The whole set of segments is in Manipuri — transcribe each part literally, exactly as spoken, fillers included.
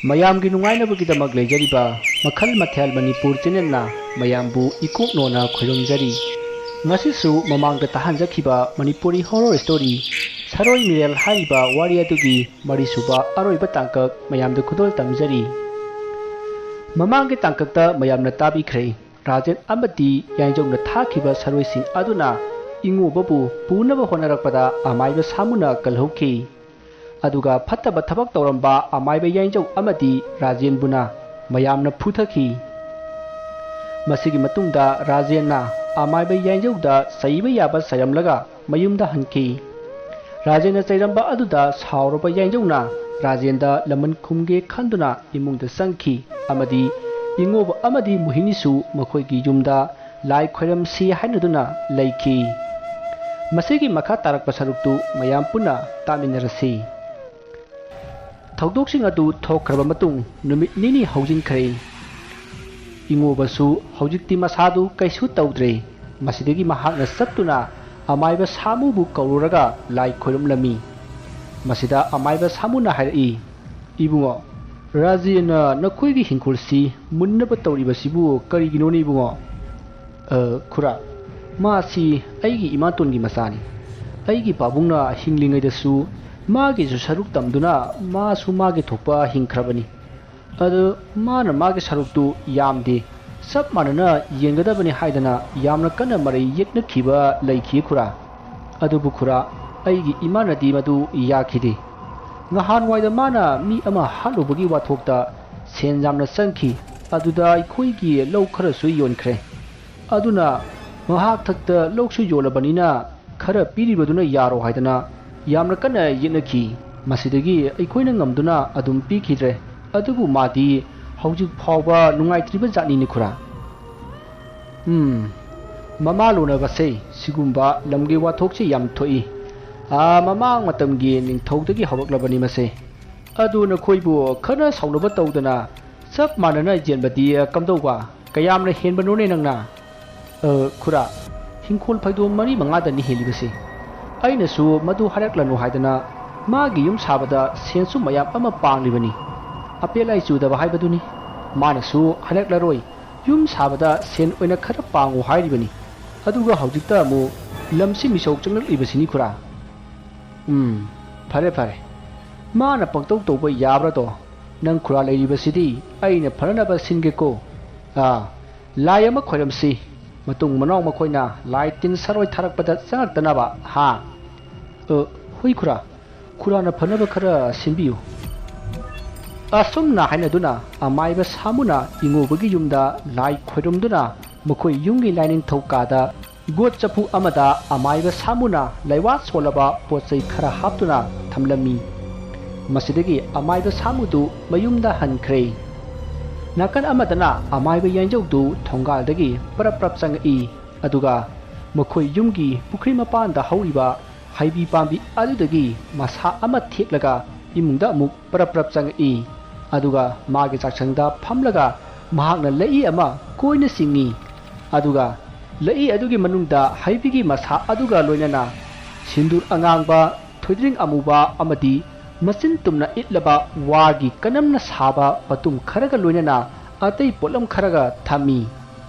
ꯃꯌꯥꯝꯒꯤ ꯅꯨꯡꯉꯥꯏꯅꯕꯒꯤꯗꯃꯛ ꯂꯩꯖꯔꯤꯕ ꯃꯈꯜ ꯃꯊꯦꯜ ꯃꯅꯤꯄꯨꯔ ꯆꯦꯅꯦꯜꯅ ꯃꯌꯥꯝꯕꯨ ꯏꯀꯣꯛꯅꯣꯅ ꯈꯣꯏꯔꯨꯝꯖꯔꯤ꯫ ꯉꯁꯤꯁꯨ ꯃꯃꯥꯡꯗ ꯇꯥꯍꯟꯖꯈꯤꯕ ꯃꯅꯤꯄꯨꯔꯤ ꯍꯣꯔꯣꯔ ꯁ꯭ꯇꯣꯔꯤ ꯁꯔꯣꯏ ꯃꯤꯔꯦꯜ ꯍꯥꯏꯔꯤꯕ ꯋꯥꯔꯤ ꯑꯗꯨꯒꯤ ꯃꯔꯤꯁꯨꯕ ꯑꯔꯣꯏꯕ ꯇꯥꯡꯀꯛ ꯃꯌꯥꯝꯗ ꯈꯨꯗꯣꯜ ꯇꯝꯖꯔꯤ꯫ ꯃꯃꯥꯡꯒꯤ ꯇꯥꯡꯀꯛꯇ ꯃꯌꯥꯝꯅ ꯇꯥꯕꯤꯈ꯭ꯔꯦ꯫ ꯔꯥꯖꯦꯟ ꯑꯃꯗꯤ ꯌꯥꯏꯖꯧꯅ ꯊꯥꯈꯤꯕ ꯁꯔꯣꯏꯁꯤꯡ ꯑꯗꯨꯅ ꯏꯉꯣꯕꯕꯨ ꯄꯨꯅꯕ ꯍꯣꯠꯅꯔꯛꯄꯗ ꯑꯃꯥꯏꯕ ꯁꯥꯃꯨꯅ ꯀꯜꯍꯧꯈꯤ꯫ ꯑꯗꯨꯒ ꯐꯠꯇꯕ ꯊꯕꯛ ꯇꯧꯔꯝꯕ ꯑꯃꯥꯏꯕ ꯌꯥꯏꯖꯧ ꯑꯃꯗꯤ ꯔꯥꯖꯦꯟꯕꯨꯅ ꯃꯌꯥꯝꯅ ꯐꯨꯊꯈꯤ꯫ ꯃꯁꯤꯒꯤ ꯃꯇꯨꯡꯗ ꯔꯥꯖꯦꯟꯅ ꯑꯃꯥꯏꯕ ꯌꯥꯏꯖꯧꯗ ꯆꯩꯕ ꯌꯥꯕ ꯆꯩꯔꯝꯂꯒ ꯃꯌꯨꯝꯗ ꯍꯟꯈꯤ꯫ ꯔꯥꯖꯦꯟꯅ ꯆꯩꯔꯝꯕ ꯑꯗꯨꯗ ꯁꯥꯎꯔꯕ ꯌꯥꯏꯖꯧꯅ ꯔꯥꯖꯦꯟꯗ ꯂꯃꯟ ꯈꯨꯝꯒꯦ ꯈꯟꯗꯨꯅ ꯏꯃꯨꯡꯗ ꯆꯪꯈꯤ ꯑꯃꯗꯤ ꯏꯉꯣꯕ ꯑꯃꯗꯤ ꯃꯣꯍꯤꯅꯤꯁꯨ ꯃꯈꯣꯏꯒꯤ ꯌꯨꯝꯗ ꯂꯥꯏ ꯈꯣꯏꯔꯝꯁꯤ ꯍꯥꯏꯅꯗꯨꯅ ꯂꯩꯈꯤ꯫ ꯃꯁꯤꯒꯤ ꯃꯈꯥ ꯇꯥꯔꯛꯄ ꯁꯔꯨꯛꯇꯨ ꯃꯌꯥꯝ ꯄꯨꯟꯅ ꯇꯥꯃꯤꯟꯅꯔꯁꯤ꯫ ꯊꯧꯗꯣꯛꯁꯤꯡ ꯑꯗꯨ ꯊꯣꯛꯈ꯭ꯔꯕ ꯃꯇꯨꯡ ꯅꯨꯃꯤꯠ ꯅꯤꯅꯤ ꯍꯧꯖꯤꯟꯈ꯭ꯔꯦ꯫ ꯏꯉꯣꯕꯁꯨ ꯍꯧꯖꯤꯛꯇꯤ ꯃꯁꯥꯗꯨ ꯀꯩꯁꯨ ꯇꯧꯗ꯭ꯔꯦ꯫ ꯃꯁꯤꯗꯒꯤ ꯃꯍꯥꯛꯅ ꯆꯠꯇꯨꯅ ꯑꯃꯥꯏꯕ ꯁꯥꯃꯨꯕꯨ ꯀꯧꯔꯨꯔꯒ ꯂꯥꯏ ꯈꯣꯏꯔꯝꯂꯝꯃꯤ꯫ ꯃꯁꯤꯗ ꯑꯃꯥꯏꯕ ꯁꯥꯃꯨꯅ ꯍꯥꯏꯔꯛꯏ, "ꯏꯕꯨꯡꯉꯣ, ꯔꯥꯖꯦꯟꯅ ꯅꯈꯣꯏꯒꯤ ꯍꯤꯡꯈꯣꯜꯁꯤ ꯃꯨꯟꯅꯕ ꯇꯧꯔꯤꯕꯁꯤꯕꯨ ꯀꯔꯤꯒꯤꯅꯣꯅꯦ ꯏꯕꯨꯡꯉꯣ?" "ꯑ, ꯈꯨꯔꯥ, ꯃꯥꯁꯤ ꯑꯩꯒꯤ ꯏꯃꯥꯇꯣꯟꯒꯤ ꯃꯆꯥꯅꯤ꯫ ꯑꯩꯒꯤ ꯄꯥꯕꯨꯡꯅ ꯍꯤꯡꯂꯤꯉꯩꯗꯁꯨ ꯃꯥꯒꯤꯁꯨ ꯁꯔꯨꯛ ꯇꯝꯗꯨꯅ ꯃꯥꯁꯨ ꯃꯥꯒꯤ ꯊꯣꯛꯄ ꯍꯤꯡꯈ꯭ꯔꯕꯅꯤ꯫ ꯑꯗꯨ ꯃꯥꯅ ꯃꯥꯒꯤ ꯁꯔꯨꯛꯇꯨ ꯌꯥꯝꯗꯦ, ꯆꯞ ꯃꯥꯟꯅꯅ ꯌꯦꯟꯒꯗꯕꯅꯤ ꯍꯥꯏꯗꯅ ꯌꯥꯝꯅ ꯀꯟꯅ ꯃꯔꯩ ꯌꯦꯠꯅꯈꯤꯕ ꯂꯩꯈꯤ ꯈꯨꯔꯥ꯫ ꯑꯗꯨꯕꯨ ꯈꯨꯔꯥ, ꯑꯩꯒꯤ ꯏꯃꯥꯅꯗꯤ ꯃꯗꯨ ꯌꯥꯈꯤꯗꯦ꯫ ꯉꯍꯥꯟꯋꯥꯏꯗ ꯃꯥꯅ ꯃꯤ ꯑꯃ ꯍꯥꯠꯂꯨꯕꯒꯤ ꯋꯥꯊꯣꯛꯇ ꯁꯦꯟ ꯌꯥꯝꯅ ꯆꯪꯈꯤ꯫ ꯑꯗꯨꯗ ꯑꯩꯈꯣꯏꯒꯤ ꯂꯧ ꯈꯔꯁꯨ ꯌꯣꯟꯈ꯭ꯔꯦ꯫ ꯑꯗꯨꯅ ꯃꯍꯥꯛ ꯊꯛꯇ ꯂꯧꯁꯨ ꯌꯣꯜꯂꯕꯅꯤꯅ ꯈꯔ ꯄꯤꯔꯤꯕꯗꯨꯅ ꯌꯥꯔꯣ ꯍꯥꯏꯗꯅ ꯌꯥꯝꯅ ꯀꯟꯅ ꯌꯦꯠꯅꯈꯤ꯫ ꯃꯁꯤꯗꯒꯤ ꯑꯩꯈꯣꯏꯅ ꯉꯝꯗꯨꯅ ꯑꯗꯨꯝ ꯄꯤꯈꯤꯗ꯭ꯔꯦ꯫ ꯑꯗꯨꯕꯨ ꯃꯥꯗꯤ ꯍꯧꯖꯤꯛ ꯐꯥꯎꯕ ꯅꯨꯡꯉꯥꯏꯇ꯭ꯔꯤꯕ ꯖꯥꯠꯅꯤꯅꯦ ꯈꯨꯔꯥ꯫ ꯎꯝ, ꯃꯃꯥ ꯂꯣꯟꯅꯕꯁꯦ ꯁꯤꯒꯨꯝꯕ ꯂꯝꯒꯤ ꯋꯥꯊꯣꯛꯁꯦ ꯌꯥꯝ ꯊꯣꯛꯏ꯫ ꯑꯥ, ꯃꯃꯥꯡ ꯃꯇꯝꯒꯤ ꯅꯤꯡꯊꯧꯗꯒꯤ ꯍꯧꯔꯛꯂꯕꯅꯤ ꯃꯁꯦ꯫ ꯑꯗꯨ ꯅꯈꯣꯏꯕꯨ ꯈꯠꯅ ꯁꯥꯎꯅꯕ ꯇꯧꯗꯅ ꯆꯞ ꯃꯥꯟꯅꯅ ꯌꯦꯟꯕꯗꯤ ꯀꯝꯗꯧꯕ? ꯀꯌꯥꯝꯅ ꯍꯦꯟꯕꯅꯣꯅꯦ ꯅꯪꯅ?" "ꯑ, ꯈꯨꯔꯥ, ꯍꯤꯡꯈꯣꯜ ꯐꯩꯗꯣꯝ ꯃꯔꯤ ꯃꯉꯥꯗꯅꯤ ꯍꯦꯜꯂꯤꯕꯁꯦ꯫ ꯑꯩꯅꯁꯨ ꯃꯗꯨ ꯍꯥꯏꯔꯛꯂꯅꯨ ꯍꯥꯏꯗꯅ ꯃꯥꯒꯤ ꯌꯨꯝ ꯁꯥꯕꯗ ꯁꯦꯟꯁꯨ ꯃꯌꯥꯝ ꯑꯃ ꯄꯥꯡꯂꯤꯕꯅꯤ꯫ ꯑꯄꯦꯜ ꯑꯥꯏ ꯆꯨꯗꯕ ꯍꯥꯏꯕꯗꯨꯅꯤ꯫ ꯃꯥꯅꯁꯨ ꯍꯥꯏꯔꯛꯂꯔꯣꯏ, ꯌꯨꯝ ꯁꯥꯕꯗ ꯁꯦꯟ ꯑꯣꯏꯅ ꯈꯔ ꯄꯥꯡꯉꯨ ꯍꯥꯏꯔꯤꯕꯅꯤ꯫ ꯑꯗꯨꯒ ꯍꯧꯖꯤꯛꯇ ꯑꯃꯨꯛ ꯂꯝꯁꯤ ꯃꯤꯁꯧ ꯆꯪꯂꯛꯂꯤꯕꯁꯤꯅꯤ ꯈꯨꯔꯥ꯫ ꯎꯝ, ꯐꯔꯦ ꯐꯔꯦ꯫ ꯃꯥꯅ ꯄꯪꯇꯧ ꯇꯧꯕ ꯌꯥꯕ꯭ꯔꯥꯗꯣ? ꯅꯪ ꯈꯨꯔꯥ ꯂꯩꯔꯤꯕꯁꯤꯗꯤ ꯑꯩꯅ ꯐꯅꯅꯕ ꯁꯤꯟꯒꯦꯀꯣ꯫ ꯑꯥ, ꯂꯥꯏ ꯑꯃ ꯈꯣꯏꯔꯝꯁꯤ꯫ ꯃꯇꯨꯡ ꯃꯅꯥꯎ ꯃꯈꯣꯏꯅ ꯂꯥꯏ ꯇꯤꯟ ꯁꯔꯣꯏ ꯊꯥꯔꯛꯄꯗ ꯆꯪꯉꯛꯇꯅꯕ, ꯍꯥ? ꯑ, ꯍꯣꯏ ꯈꯨꯔꯥ꯫ ꯈꯨꯔꯥꯅ ꯐꯅꯕ ꯈꯔ ꯁꯤꯟꯕꯤꯌꯨ꯫ ꯑꯁꯨꯝꯅ ꯍꯥꯏꯅꯗꯨꯅ ꯑꯃꯥꯏꯕ ꯁꯥꯃꯨꯅ ꯏꯉꯧꯕꯒꯤ ꯌꯨꯝꯗ ꯂꯥꯏ ꯈꯣꯏꯔꯝꯗꯨꯅ ꯃꯈꯣꯏ ꯌꯨꯝꯒꯤ ꯂꯥꯏꯅꯤꯡꯊꯧ ꯀꯥꯗ ꯒꯣꯠ ꯆꯐꯨ ꯑꯃꯗ ꯑꯃꯥꯏꯕ ꯁꯥꯃꯨꯅ ꯂꯩꯋꯥ ꯁꯣꯜꯂꯕ ꯄꯣꯠ ꯆꯩ ꯈꯔ ꯍꯥꯞꯇꯨꯅ ꯊꯝꯂꯝꯃꯤ꯫ ꯃꯁꯤꯗꯒꯤ ꯑꯃꯥꯏꯕ ꯁꯥꯃꯨꯗꯨ ꯃꯌꯨꯝꯗ ꯍꯟꯈ꯭ꯔꯦ꯫ ꯅꯥꯀꯟ ꯑꯃꯗꯅ ꯑꯃꯥꯏꯕ ꯌꯥꯏꯟꯖꯧꯗꯨ ꯊꯣꯡꯒꯥꯜꯗꯒꯤ ꯄꯔꯞ ꯄꯔꯞ ꯆꯪꯉꯛꯏ꯫ ꯑꯗꯨꯒ ꯃꯈꯣꯏ ꯌꯨꯝꯒꯤ ꯄꯨꯈ꯭ꯔꯤ ꯃꯄꯥꯟꯗ ꯍꯧꯔꯤꯕ ꯍꯩꯕꯤ ꯄꯥꯝꯕꯤ ꯑꯗꯨꯗꯒꯤ ꯃꯁꯥ ꯑꯃ ꯊꯦꯛꯂꯒ ꯏꯃꯨꯡꯗ ꯑꯃꯨꯛ ꯄꯔꯞ ꯄꯔꯞ ꯆꯪꯉꯛꯏ꯫ ꯑꯗꯨꯒ ꯃꯥꯒꯤ ꯆꯥꯛꯁꯪꯗ ꯐꯝꯂꯒ ꯃꯍꯥꯛꯅ ꯂꯩꯏ ꯑꯃ ꯀꯣꯏꯅ ꯆꯤꯡꯏ꯫ ꯑꯗꯨꯒ ꯂꯩꯏ ꯑꯗꯨꯒꯤ ꯃꯅꯨꯡꯗ ꯍꯩꯕꯤꯒꯤ ꯃꯁꯥ ꯑꯗꯨꯒ ꯂꯣꯏꯅꯅ ꯁꯤꯟꯗꯨꯔ ꯑꯉꯥꯡꯕ, ꯊꯣꯏꯗ꯭ꯔꯤꯡ ꯑꯃꯨꯕ ꯑꯃꯗꯤ ꯃꯆꯤꯟ ꯇꯨꯝꯅ ꯏꯠꯂꯕ ꯋꯥꯒꯤ ꯀꯅꯝꯅ ꯁꯥꯕ ꯄꯇꯨꯝ ꯈꯔꯒ ꯂꯣꯏꯅꯅ ꯑꯇꯩ ꯄꯣꯠꯂꯝ ꯈꯔꯒ ꯊꯝꯃꯤ꯫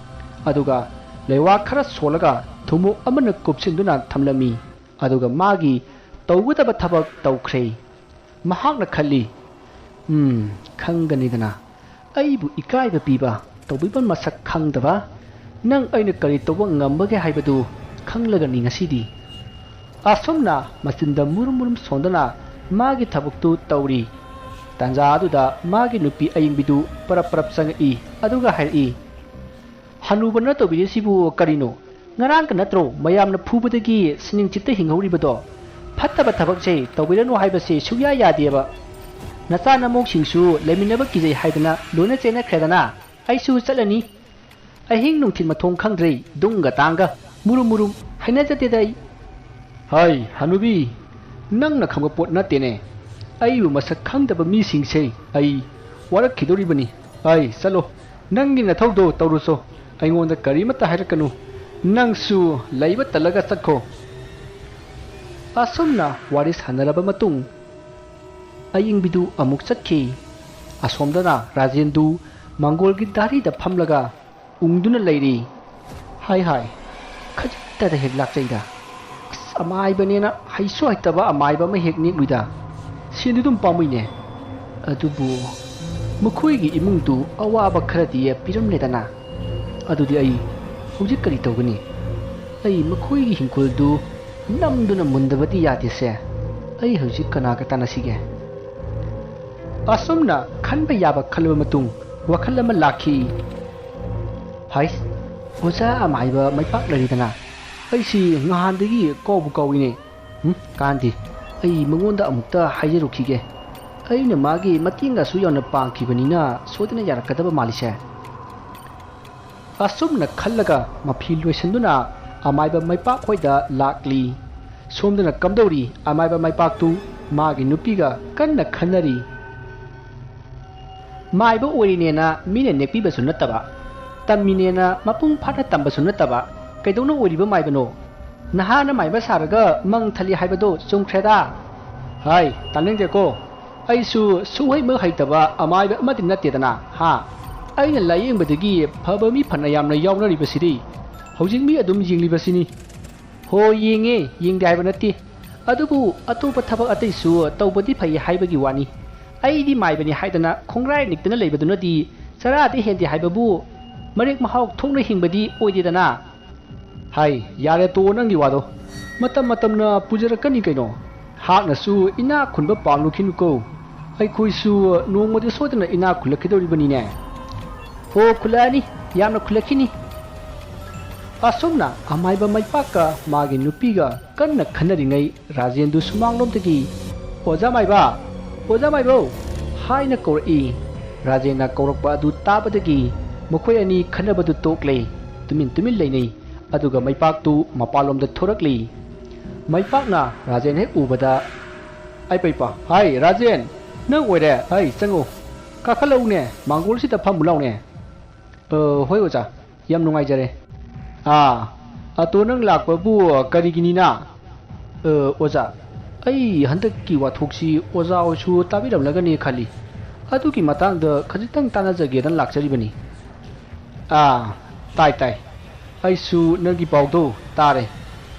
ꯑꯗꯨꯒ ꯂꯩꯋꯥ ꯈꯔ ꯁꯣꯜꯂꯒ ꯊꯨꯝꯃꯣꯛ ꯑꯃꯅ ꯀꯨꯞꯁꯤꯟꯗꯨꯅ ꯊꯝꯂꯝꯃꯤ꯫ ꯑꯗꯨꯒ ꯃꯥꯒꯤ ꯇꯧꯒꯗꯕ ꯊꯕꯛ ꯇꯧꯈ꯭ꯔꯦ꯫ ꯃꯍꯥꯛꯅ ꯈꯜꯂꯤ, "ꯎꯝ, ꯈꯪꯒꯅꯤꯗꯅ, ꯑꯩꯕꯨ ꯏꯀꯥꯏꯕ ꯄꯤꯕ, ꯇꯧꯕꯤꯕ ꯃꯁꯛ ꯈꯪꯗꯕ, ꯅꯪ ꯑꯩꯅ ꯀꯔꯤ ꯇꯧꯕ ꯉꯝꯕꯒꯦ ꯍꯥꯏꯕꯗꯨ ꯈꯪꯂꯒꯅꯤ ꯉꯁꯤꯗꯤ"꯫ ꯑꯁꯨꯝꯅ ꯃꯆꯤꯟꯗ ꯃꯨꯔꯨꯝ ꯃꯨꯔꯨꯝ ꯁꯣꯟꯗꯨꯅ ꯃꯥꯒꯤ ꯊꯕꯛꯇꯨ ꯇꯧꯔꯤ꯫ ꯇꯥꯟꯖꯥ ꯑꯗꯨꯗ ꯃꯥꯒꯤ ꯅꯨꯄꯤ ꯑꯌꯤꯡꯕꯤꯗꯨ ꯄꯔꯞ ꯄꯔꯞ ꯆꯪꯉꯛꯏ, ꯑꯗꯨꯒ ꯍꯥꯏꯔꯛꯏ, "ꯍꯅꯨꯕꯅ ꯇꯧꯕꯤꯔꯤꯁꯤꯕꯨ ꯀꯔꯤꯅꯣ? ꯉꯔꯥꯡꯇ ꯅꯠꯇ꯭ꯔꯣ ꯃꯌꯥꯝꯅ ꯐꯨꯕꯗꯒꯤ ꯁꯤꯅꯤꯡ ꯆꯤꯠꯇ ꯍꯤꯡꯍꯧꯔꯤꯕꯗꯣ? ꯐꯠꯇꯕ ꯊꯕꯛꯁꯦ ꯇꯧꯕꯤꯔꯅꯨ ꯍꯥꯏꯕꯁꯦ ꯁꯨꯛꯌꯥ ꯌꯥꯗꯦꯕ꯫ ꯅꯆꯥ ꯅꯃꯧꯁꯤꯡꯁꯨ ꯂꯩꯃꯤꯟꯅꯕ ꯀꯤꯖꯩ ꯍꯥꯏꯗꯅ ꯂꯣꯏꯅ ꯆꯦꯟꯅꯈ꯭ꯔꯦꯗꯅ꯫ ꯑꯩꯁꯨ ꯆꯠꯂꯅꯤ꯫ ꯑꯍꯤꯡ ꯅꯨꯡꯊꯤꯜ ꯃꯊꯣꯡ ꯈꯪꯗ꯭ꯔꯦ, ꯗꯨꯡꯒ ꯇꯥꯡꯒ, ꯃꯨꯔꯨꯝ ꯃꯨꯔꯨꯝ, ꯍꯩꯅꯖꯗꯦꯗ ꯑꯩ"꯫ "ꯍꯥꯏ, ꯍꯅꯨꯕꯤ, ꯅꯪꯅ ꯈꯪꯕ ꯄꯣꯠ ꯅꯠꯇꯦꯅꯦ꯫ ꯑꯩꯕꯨ ꯃꯁꯛ ꯈꯪꯗꯕ ꯃꯤꯁꯤꯡꯁꯦ ꯑꯩ ꯋꯥꯔꯛꯈꯤꯗꯧꯔꯤꯕꯅꯤ꯫ ꯑꯩ ꯆꯠꯂꯣ, ꯅꯪꯒꯤ ꯅꯊꯧꯗꯣ ꯇꯧꯔꯨꯆꯣ꯫ ꯑꯩꯉꯣꯟꯗ ꯀꯔꯤꯃꯠꯇ ꯍꯥꯏꯔꯛꯀꯅꯨ꯫ ꯅꯪꯁꯨ ꯂꯩꯕ ꯇꯜꯂꯒ ꯆꯠꯈꯣ"꯫ ꯑꯁꯨꯝꯅ ꯋꯥꯔꯤ ꯁꯥꯟꯅꯔꯕ ꯃꯇꯨꯡ, ꯑꯌꯤꯡꯕꯤꯗꯨ ꯑꯃꯨꯛ ꯆꯠꯈꯤ꯫ ꯑꯁꯣꯝꯗꯅ ꯔꯥꯖꯦꯟꯗꯨ ꯃꯪꯒꯣꯜꯒꯤ ꯗꯥꯔꯤꯗ ꯐꯝꯂꯒ ꯎꯪꯗꯨꯅ ꯂꯩꯔꯤ꯫ ꯍꯥꯏ ꯍꯥꯏ, ꯈꯖꯤꯛꯇꯗ ꯍꯦꯛ ꯂꯥꯛꯆꯩꯗ꯫ ꯑꯁ, ꯑꯃꯥꯏꯕꯅꯦꯅ ꯍꯩꯁꯨ ꯍꯩꯇꯕ ꯑꯃꯥꯏꯕ ꯑꯃ ꯍꯦꯛ ꯅꯦꯛꯂꯨꯏꯗ꯫ ꯁꯦꯟꯗꯤ ꯑꯗꯨꯝ ꯄꯥꯝꯃꯨꯏꯅꯦ꯫ ꯑꯗꯨꯕꯨ ꯃꯈꯣꯏꯒꯤ ꯏꯃꯨꯡꯗꯨ ꯑꯋꯥꯕ ꯈꯔꯗꯤ ꯄꯤꯔꯝꯂꯦꯗꯅ꯫ ꯑꯗꯨꯗꯤ ꯑꯩ ꯍꯧꯖꯤꯛ ꯀꯔꯤ ꯇꯧꯒꯅꯤ? ꯑꯩ ꯃꯈꯣꯏꯒꯤ ꯍꯤꯡꯈꯣꯜꯗꯨ ꯅꯝꯗꯨꯅ ꯃꯨꯟꯗꯕꯗꯤ ꯌꯥꯗꯦꯁꯦ꯫ ꯑꯩ ꯍꯧꯖꯤꯛ ꯀꯅꯥꯒ ꯇꯥꯟꯅꯁꯤꯒꯦ? ꯑꯁꯨꯝꯅ ꯈꯟꯕ ꯌꯥꯕ ꯈꯜꯂꯕ ꯃꯇꯨꯡ ꯋꯥꯈꯜ ꯑꯃ ꯂꯥꯛꯈꯤ꯫ ꯍꯩꯁ, ꯑꯣꯖꯥ ꯑꯃꯥꯏꯕ ꯃꯥꯏꯄꯥꯛꯅꯔꯤꯗꯅ꯫ ꯑꯩꯁꯤ ꯉꯍꯥꯟꯗꯒꯤ ꯀꯥꯎꯕꯨ ꯀꯥꯎꯏꯅꯦ꯫ ꯎꯝ, ꯀꯥꯟꯗꯦ꯫ ꯑꯩ ꯃꯉꯣꯟꯗ ꯑꯃꯨꯛꯇ ꯍꯥꯏꯖꯔꯨꯈꯤꯒꯦ꯫ ꯑꯩꯅ ꯃꯥꯒꯤ ꯃꯇꯦꯡꯒꯁꯨ ꯌꯥꯝꯅ ꯄꯥꯡꯈꯤꯕꯅꯤꯅ ꯁꯣꯏꯗꯅ ꯌꯥꯔꯛꯀꯗꯕ ꯃꯥꯜꯂꯤꯁꯦ꯫ ꯑꯁꯨꯝꯅ ꯈꯜꯂꯒ ꯃꯐꯤ ꯂꯣꯏꯁꯤꯟꯗꯨꯅ ꯑꯃꯥꯏꯕ ꯃꯥꯏꯄꯥꯛ ꯍꯣꯏꯗ ꯂꯥꯛꯂꯤ꯫ ꯁꯣꯝꯗꯅ ꯀꯝꯗꯧꯔꯤ? ꯑꯃꯥꯏꯕ ꯃꯥꯏꯄꯥꯛꯇꯨ ꯃꯥꯒꯤ ꯅꯨꯄꯤꯒ ꯀꯟꯅ ꯈꯟꯅꯔꯤ꯫ ꯃꯥꯏꯕ ꯑꯣꯏꯔꯤꯅꯦꯅ ꯃꯤꯅ ꯅꯦꯛꯄꯤꯕꯁꯨ ꯅꯠꯇꯕ, ꯇꯝꯃꯤꯅꯦꯅ ꯃꯄꯨꯡ ꯐꯥꯅ ꯇꯝꯕꯁꯨ ꯅꯠꯇꯕ, ꯀꯩꯗꯧꯅ ꯑꯣꯏꯔꯤꯕ ꯃꯥꯏꯕꯅꯣ? ꯅꯍꯥꯅ ꯃꯥꯏꯕ ꯁꯥꯔꯒ ꯃꯪ ꯊꯜꯂꯤ ꯍꯥꯏꯕꯗꯣ ꯆꯨꯝꯈ꯭ꯔꯦꯗ꯫ ꯍꯥꯏ, ꯇꯥꯅꯤꯡꯗꯦꯀꯣ꯫ ꯑꯩꯁꯨ ꯁꯨꯡꯍꯩꯃꯛ ꯍꯩꯇꯕ ꯑꯃꯥꯏꯕ ꯑꯃꯗꯤ ꯅꯠꯇꯦꯗꯅ, ꯍꯥ? ꯑꯩꯅ ꯂꯥꯌꯦꯡꯕꯗꯒꯤ ꯐꯕ ꯃꯤ ꯐꯅ ꯌꯥꯝꯅ ꯌꯥꯎꯅꯔꯤꯕꯁꯤꯗꯤ꯫ ꯍꯧꯖꯤꯛ ꯃꯤ ꯑꯗꯨꯝ ꯌꯦꯡꯂꯤꯕꯁꯤꯅꯤ꯫ ꯍꯣ, ꯌꯦꯡꯉꯦ, ꯌꯦꯡꯗꯦ ꯍꯥꯏꯕ ꯅꯠꯇꯦ꯫ ꯑꯗꯨꯕꯨ ꯑꯇꯣꯞꯄ ꯊꯕꯛ ꯑꯇꯩꯁꯨ ꯇꯧꯕꯗꯤ ꯐꯩ ꯍꯥꯏꯕꯒꯤ ꯋꯥꯅꯤ꯫ ꯑꯩꯗꯤ ꯃꯥꯏꯕꯅꯤ ꯍꯥꯏꯗꯅ ꯈꯣꯡꯒ꯭ꯔꯥꯏ ꯅꯤꯛꯇꯅ ꯂꯩꯕꯗꯨꯅꯗꯤ ꯆꯔꯥꯗꯤ ꯍꯦꯟꯗꯦ ꯍꯥꯏꯕꯕꯨ ꯃꯔꯦꯛ ꯃꯍꯥꯎ ꯊꯣꯛꯅ ꯍꯤꯡꯕꯗꯤ ꯑꯣꯏꯗꯦꯗꯅ꯫ ꯍꯥꯏ, ꯌꯥꯔꯦ, ꯇꯣꯛꯑꯣ ꯅꯪꯒꯤ ꯋꯥꯗꯣ꯫ ꯃꯇꯝ ꯃꯇꯝꯅ ꯄꯨꯖꯔꯛꯀꯅꯤ ꯀꯩꯅꯣ꯫ ꯍꯥꯛꯅꯁꯨ ꯏꯅꯥꯛ ꯈꯨꯟꯕ ꯄꯥꯝꯂꯨꯈꯤꯅꯨꯀꯣ꯫ ꯑꯩꯈꯣꯏꯁꯨ ꯅꯣꯡꯃꯗꯤ ꯁꯣꯏꯗꯅ ꯏꯅꯥꯛ ꯈꯨꯜꯂꯛꯈꯤꯗꯧꯔꯤꯕꯅꯤꯅꯦ꯫ ꯍꯣ, ꯈꯨꯜꯂꯛꯑꯅꯤ, ꯌꯥꯝꯅ ꯈꯨꯜꯂꯛꯈꯤꯅꯤ꯫ ꯑꯁꯨꯝꯅ ꯑꯃꯥꯏꯕ ꯃꯥꯏꯄꯥꯛꯀ ꯃꯥꯒꯤ ꯅꯨꯄꯤꯒ ꯀꯟꯅ ꯈꯟꯅꯔꯤꯉꯩ ꯔꯥꯖꯦꯟꯗꯨ ꯁꯨꯃꯥꯡꯂꯣꯝꯗꯒꯤ, "ꯑꯣꯖꯥ ꯃꯥꯏꯕ, ꯑꯣꯖꯥ ꯃꯥꯏꯕꯧ!" ꯍꯥꯏꯅ ꯀꯧꯔꯛꯏ꯫ ꯔꯥꯖꯦꯟꯅ ꯀꯧꯔꯛꯄ ꯑꯗꯨ ꯇꯥꯕꯗꯒꯤ ꯃꯈꯣꯏ ꯑꯅꯤ ꯈꯟꯅꯕꯗꯨ ꯇꯣꯛꯂꯦ꯫ ꯇꯨꯃꯤꯟ ꯇꯨꯃꯤꯟ ꯂꯩꯅꯩ꯫ ꯑꯗꯨꯒ ꯃꯩꯄꯥꯛꯇꯨ ꯃꯄꯥꯟꯂꯣꯝꯗ ꯊꯣꯔꯛꯂꯤ꯫ ꯃꯩꯄꯥꯛꯅ ꯔꯥꯖꯦꯟ ꯍꯦꯛ ꯎꯕꯗ, "ꯑꯩ ꯄꯩꯄ, ꯍꯥꯏ, ꯔꯥꯖꯦꯟ, ꯅꯪ ꯑꯣꯏꯔꯦ? ꯍꯥꯏ, ꯆꯪꯉꯣ, ꯀꯥꯈꯠꯂꯛꯎꯅꯦ, ꯃꯥꯡꯒꯣꯜꯁꯤꯗ ꯐꯝꯃꯨ ꯂꯥꯎꯅꯦ꯫" "ꯑ, ꯍꯣꯏ ꯑꯣꯖꯥ, ꯌꯥꯝ ꯅꯨꯡꯉꯥꯏꯖꯔꯦ꯫" "ꯑꯥ, ꯑꯇꯣ ꯅꯪ ꯂꯥꯛꯄꯕꯨ ꯀꯔꯤꯒꯤꯅꯤꯅ?" "ꯑ, ꯑꯣꯖꯥ, ꯑꯩ ꯍꯟꯗꯛꯀꯤ ꯋꯥꯊꯣꯛꯁꯤ ꯑꯣꯖꯥ ꯍꯣꯏꯁꯨ ꯇꯥꯕꯤꯔꯝꯂꯒꯅꯤ ꯈꯜꯂꯤ꯫ ꯑꯗꯨꯒꯤ ꯃꯇꯥꯡꯗ ꯈꯖꯤꯛꯇꯪ ꯇꯥꯟꯅꯖꯒꯦꯗꯅ ꯂꯥꯛꯆꯔꯤꯕꯅꯤ꯫ ꯑꯥ, ꯇꯥꯏ, ꯇꯥꯏ꯫ ꯑꯩꯁꯨ ꯅꯪꯒꯤ ꯄꯥꯎꯗꯣ ꯇꯥꯔꯦ꯫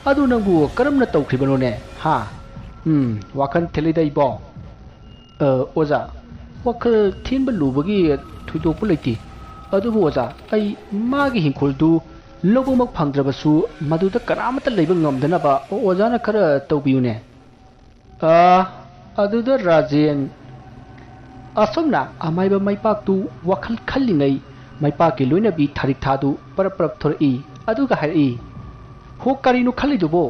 ꯑꯗꯨ ꯅꯪꯕꯨ ꯀꯔꯝꯅ ꯇꯧꯈ꯭ꯔꯤꯕꯅꯣꯅꯦ? ꯍꯥ? ꯎꯝ, ꯋꯥꯈꯜ ꯊꯤꯜꯂꯤꯗ ꯏꯕꯣ꯫ ꯑ, ꯑꯣꯖꯥ, ꯋꯥꯈꯜ ꯊꯤꯟꯕ ꯂꯨꯕꯒꯤ ꯊꯣꯏꯗꯣꯛꯄ ꯂꯩꯇꯦ꯫ ꯑꯗꯨꯕꯨ ꯑꯣꯖꯥ, ꯑꯩ ꯃꯥꯒꯤ ꯍꯤꯡꯈꯣꯜꯗꯨ ꯂꯧꯕꯃꯛ ꯐꯪꯗ꯭ꯔꯕꯁꯨ, ꯃꯗꯨꯗ ꯀꯅꯥꯃꯠꯇ ꯂꯩꯕ ꯉꯝꯗꯅꯕ ꯑꯣꯖꯥꯅ ꯈꯔ ꯇꯧꯕꯤꯌꯨꯅꯦ꯫ ꯑ, ꯑꯗꯨꯗ ꯔꯥꯖꯦꯟ, ꯑꯁꯨꯝꯅ ꯑꯃꯥꯏꯕ ꯃꯩꯄꯥꯛꯇꯨ ꯋꯥꯈꯜ ꯈꯜꯂꯤꯉꯩ, ꯃꯩꯄꯥꯛꯀꯤ ꯂꯣꯏꯅꯕꯤ ꯊꯥꯔꯤꯛꯊꯥꯗꯨ ꯄꯔꯞ ꯄꯔꯞ ꯊꯣꯔꯛꯏ꯫ ꯑꯗꯨꯒ ꯍꯥꯏꯔꯛꯏ, "ꯍꯣ, ꯀꯔꯤꯅꯣ ꯈꯜꯂꯤꯗꯨꯕꯣ?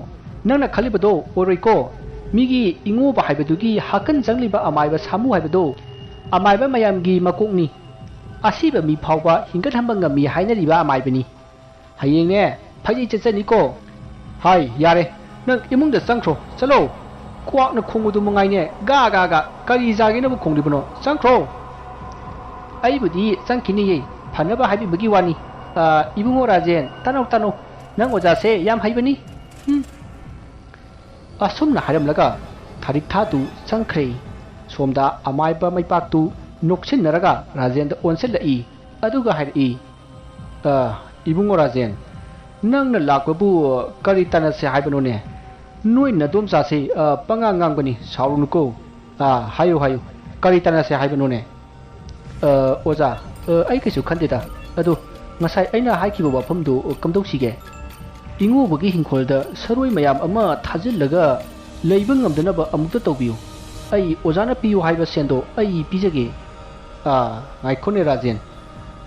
ꯅꯪꯅ ꯈꯜꯂꯤꯕꯗꯣ ꯑꯣꯏꯔꯣꯏꯀꯣ꯫ ꯃꯤꯒꯤ ꯏꯉꯣꯕ ꯍꯥꯏꯕꯗꯨꯒꯤ ꯍꯥꯀꯟ ꯆꯪꯂꯤꯕ ꯑꯃꯥꯏꯕ ꯁꯥꯃꯨ ꯍꯥꯏꯕꯗꯣ ꯑꯃꯥꯏꯕ ꯃꯌꯥꯝꯒꯤ ꯃꯀꯣꯛꯅꯤ꯫ ꯑꯁꯤꯕ ꯃꯤ ꯐꯥꯎꯕ ꯍꯤꯡꯒꯠꯍꯟꯕ ꯉꯝꯃꯤ ꯍꯥꯏꯅꯔꯤꯕ ꯑꯃꯥꯏꯕꯅꯤ꯫ ꯍꯌꯦꯡꯅꯦ, ꯐꯩꯖꯩ ꯆꯠꯆꯅꯤꯀꯣ꯫ ꯍꯥꯏ, ꯌꯥꯔꯦ, ꯅꯪ ꯏꯃꯨꯡꯗ ꯆꯪꯈ꯭ꯔꯣ, ꯆꯠꯂꯣ꯫ ꯀ꯭ꯋꯥꯛꯅ ꯈꯣꯡꯕꯗꯨ ꯃꯉꯥꯏꯅꯦ, ꯒꯥ ꯒꯥ ꯒꯥ, ꯀꯔꯤ ꯆꯥꯒꯦꯅꯕꯨ ꯈꯣꯡꯂꯤꯕꯅꯣ? ꯆꯪꯈ꯭ꯔꯣ!" "ꯑꯩꯕꯨꯗꯤ ꯆꯪꯈꯤꯅꯤꯌꯦ, ꯐꯅꯕ ꯍꯥꯏꯕꯤꯕꯒꯤ ꯋꯥꯅꯤ꯫ ꯑ, ꯏꯕꯨꯡꯉꯣ ꯔꯥꯖꯦꯟ, ꯇꯥꯅꯧ, ꯇꯥꯅꯧ, ꯅꯪ ꯑꯣꯖꯥꯁꯦ ꯌꯥꯝ ꯍꯩꯕꯅꯤ꯫" ꯎꯝ꯫ ꯑꯁꯨꯝꯅ ꯍꯥꯏꯔꯝꯂꯒ ꯊꯥꯔꯤꯛꯊꯥꯗꯨ ꯆꯪꯈ꯭ꯔꯦ꯫ ꯁꯣꯝꯗ ꯑꯃꯥꯏꯕ ꯃꯩꯄꯥꯛꯇꯨ ꯅꯣꯛꯁꯤꯟꯅꯔꯒ ꯔꯥꯖꯦꯟꯗ ꯑꯣꯟꯁꯤꯜꯂꯛꯏ꯫ ꯑꯗꯨꯒ ꯍꯥꯏꯔꯛꯏ, "ꯑ, ꯏꯕꯨꯡꯉꯣ ꯔꯥꯖꯦꯟ, ꯅꯪꯅ ꯂꯥꯛꯄꯕꯨ ꯀꯔꯤ ꯇꯥꯟꯅꯁꯦ ꯍꯥꯏꯕꯅꯣꯅꯦ? ꯅꯣꯏ ꯅꯗꯣꯝꯆꯥꯁꯤ, ꯑ, ꯄꯉꯥꯡ ꯉꯥꯡꯕꯅꯤ, ꯁꯥꯎꯔꯨꯅꯨꯀꯣ꯫ ꯑ, ꯍꯥꯏꯌꯨ, ꯍꯥꯏꯌꯨ, ꯀꯔꯤ ꯇꯥꯟꯅꯁꯦ ꯍꯥꯏꯕꯅꯣꯅꯦ?" "ꯑ, ꯑꯣꯖꯥ, ꯑ, ꯑꯩ ꯀꯩꯁꯨ ꯈꯟꯗꯦꯗ꯫ ꯑꯗꯣ ꯉꯁꯥꯏ ꯑꯩꯅ ꯍꯥꯏꯈꯤꯕ ꯋꯥꯐꯝꯗꯨ, ꯑ, ꯀꯝꯗꯧꯁꯤꯒꯦ? ꯏꯉꯣꯕꯒꯤ ꯍꯤꯡꯈꯣꯜꯗ ꯁꯔꯣꯏ ꯃꯌꯥꯝ ꯑꯃ ꯊꯥꯖꯤꯜꯂꯒ ꯂꯩꯕ ꯉꯝꯗꯅꯕ ꯑꯃꯨꯛꯇ ꯇꯧꯕꯤꯌꯨ꯫ ꯑꯩ ꯑꯣꯖꯥꯅ ꯄꯤꯌꯨ ꯍꯥꯏꯕ ꯁꯦꯟꯗꯣ ꯑꯩ ꯄꯤꯖꯒꯦ꯫" "ꯑ, ꯉꯥꯏꯈꯣꯅꯦ ꯔꯥꯖꯦꯟ,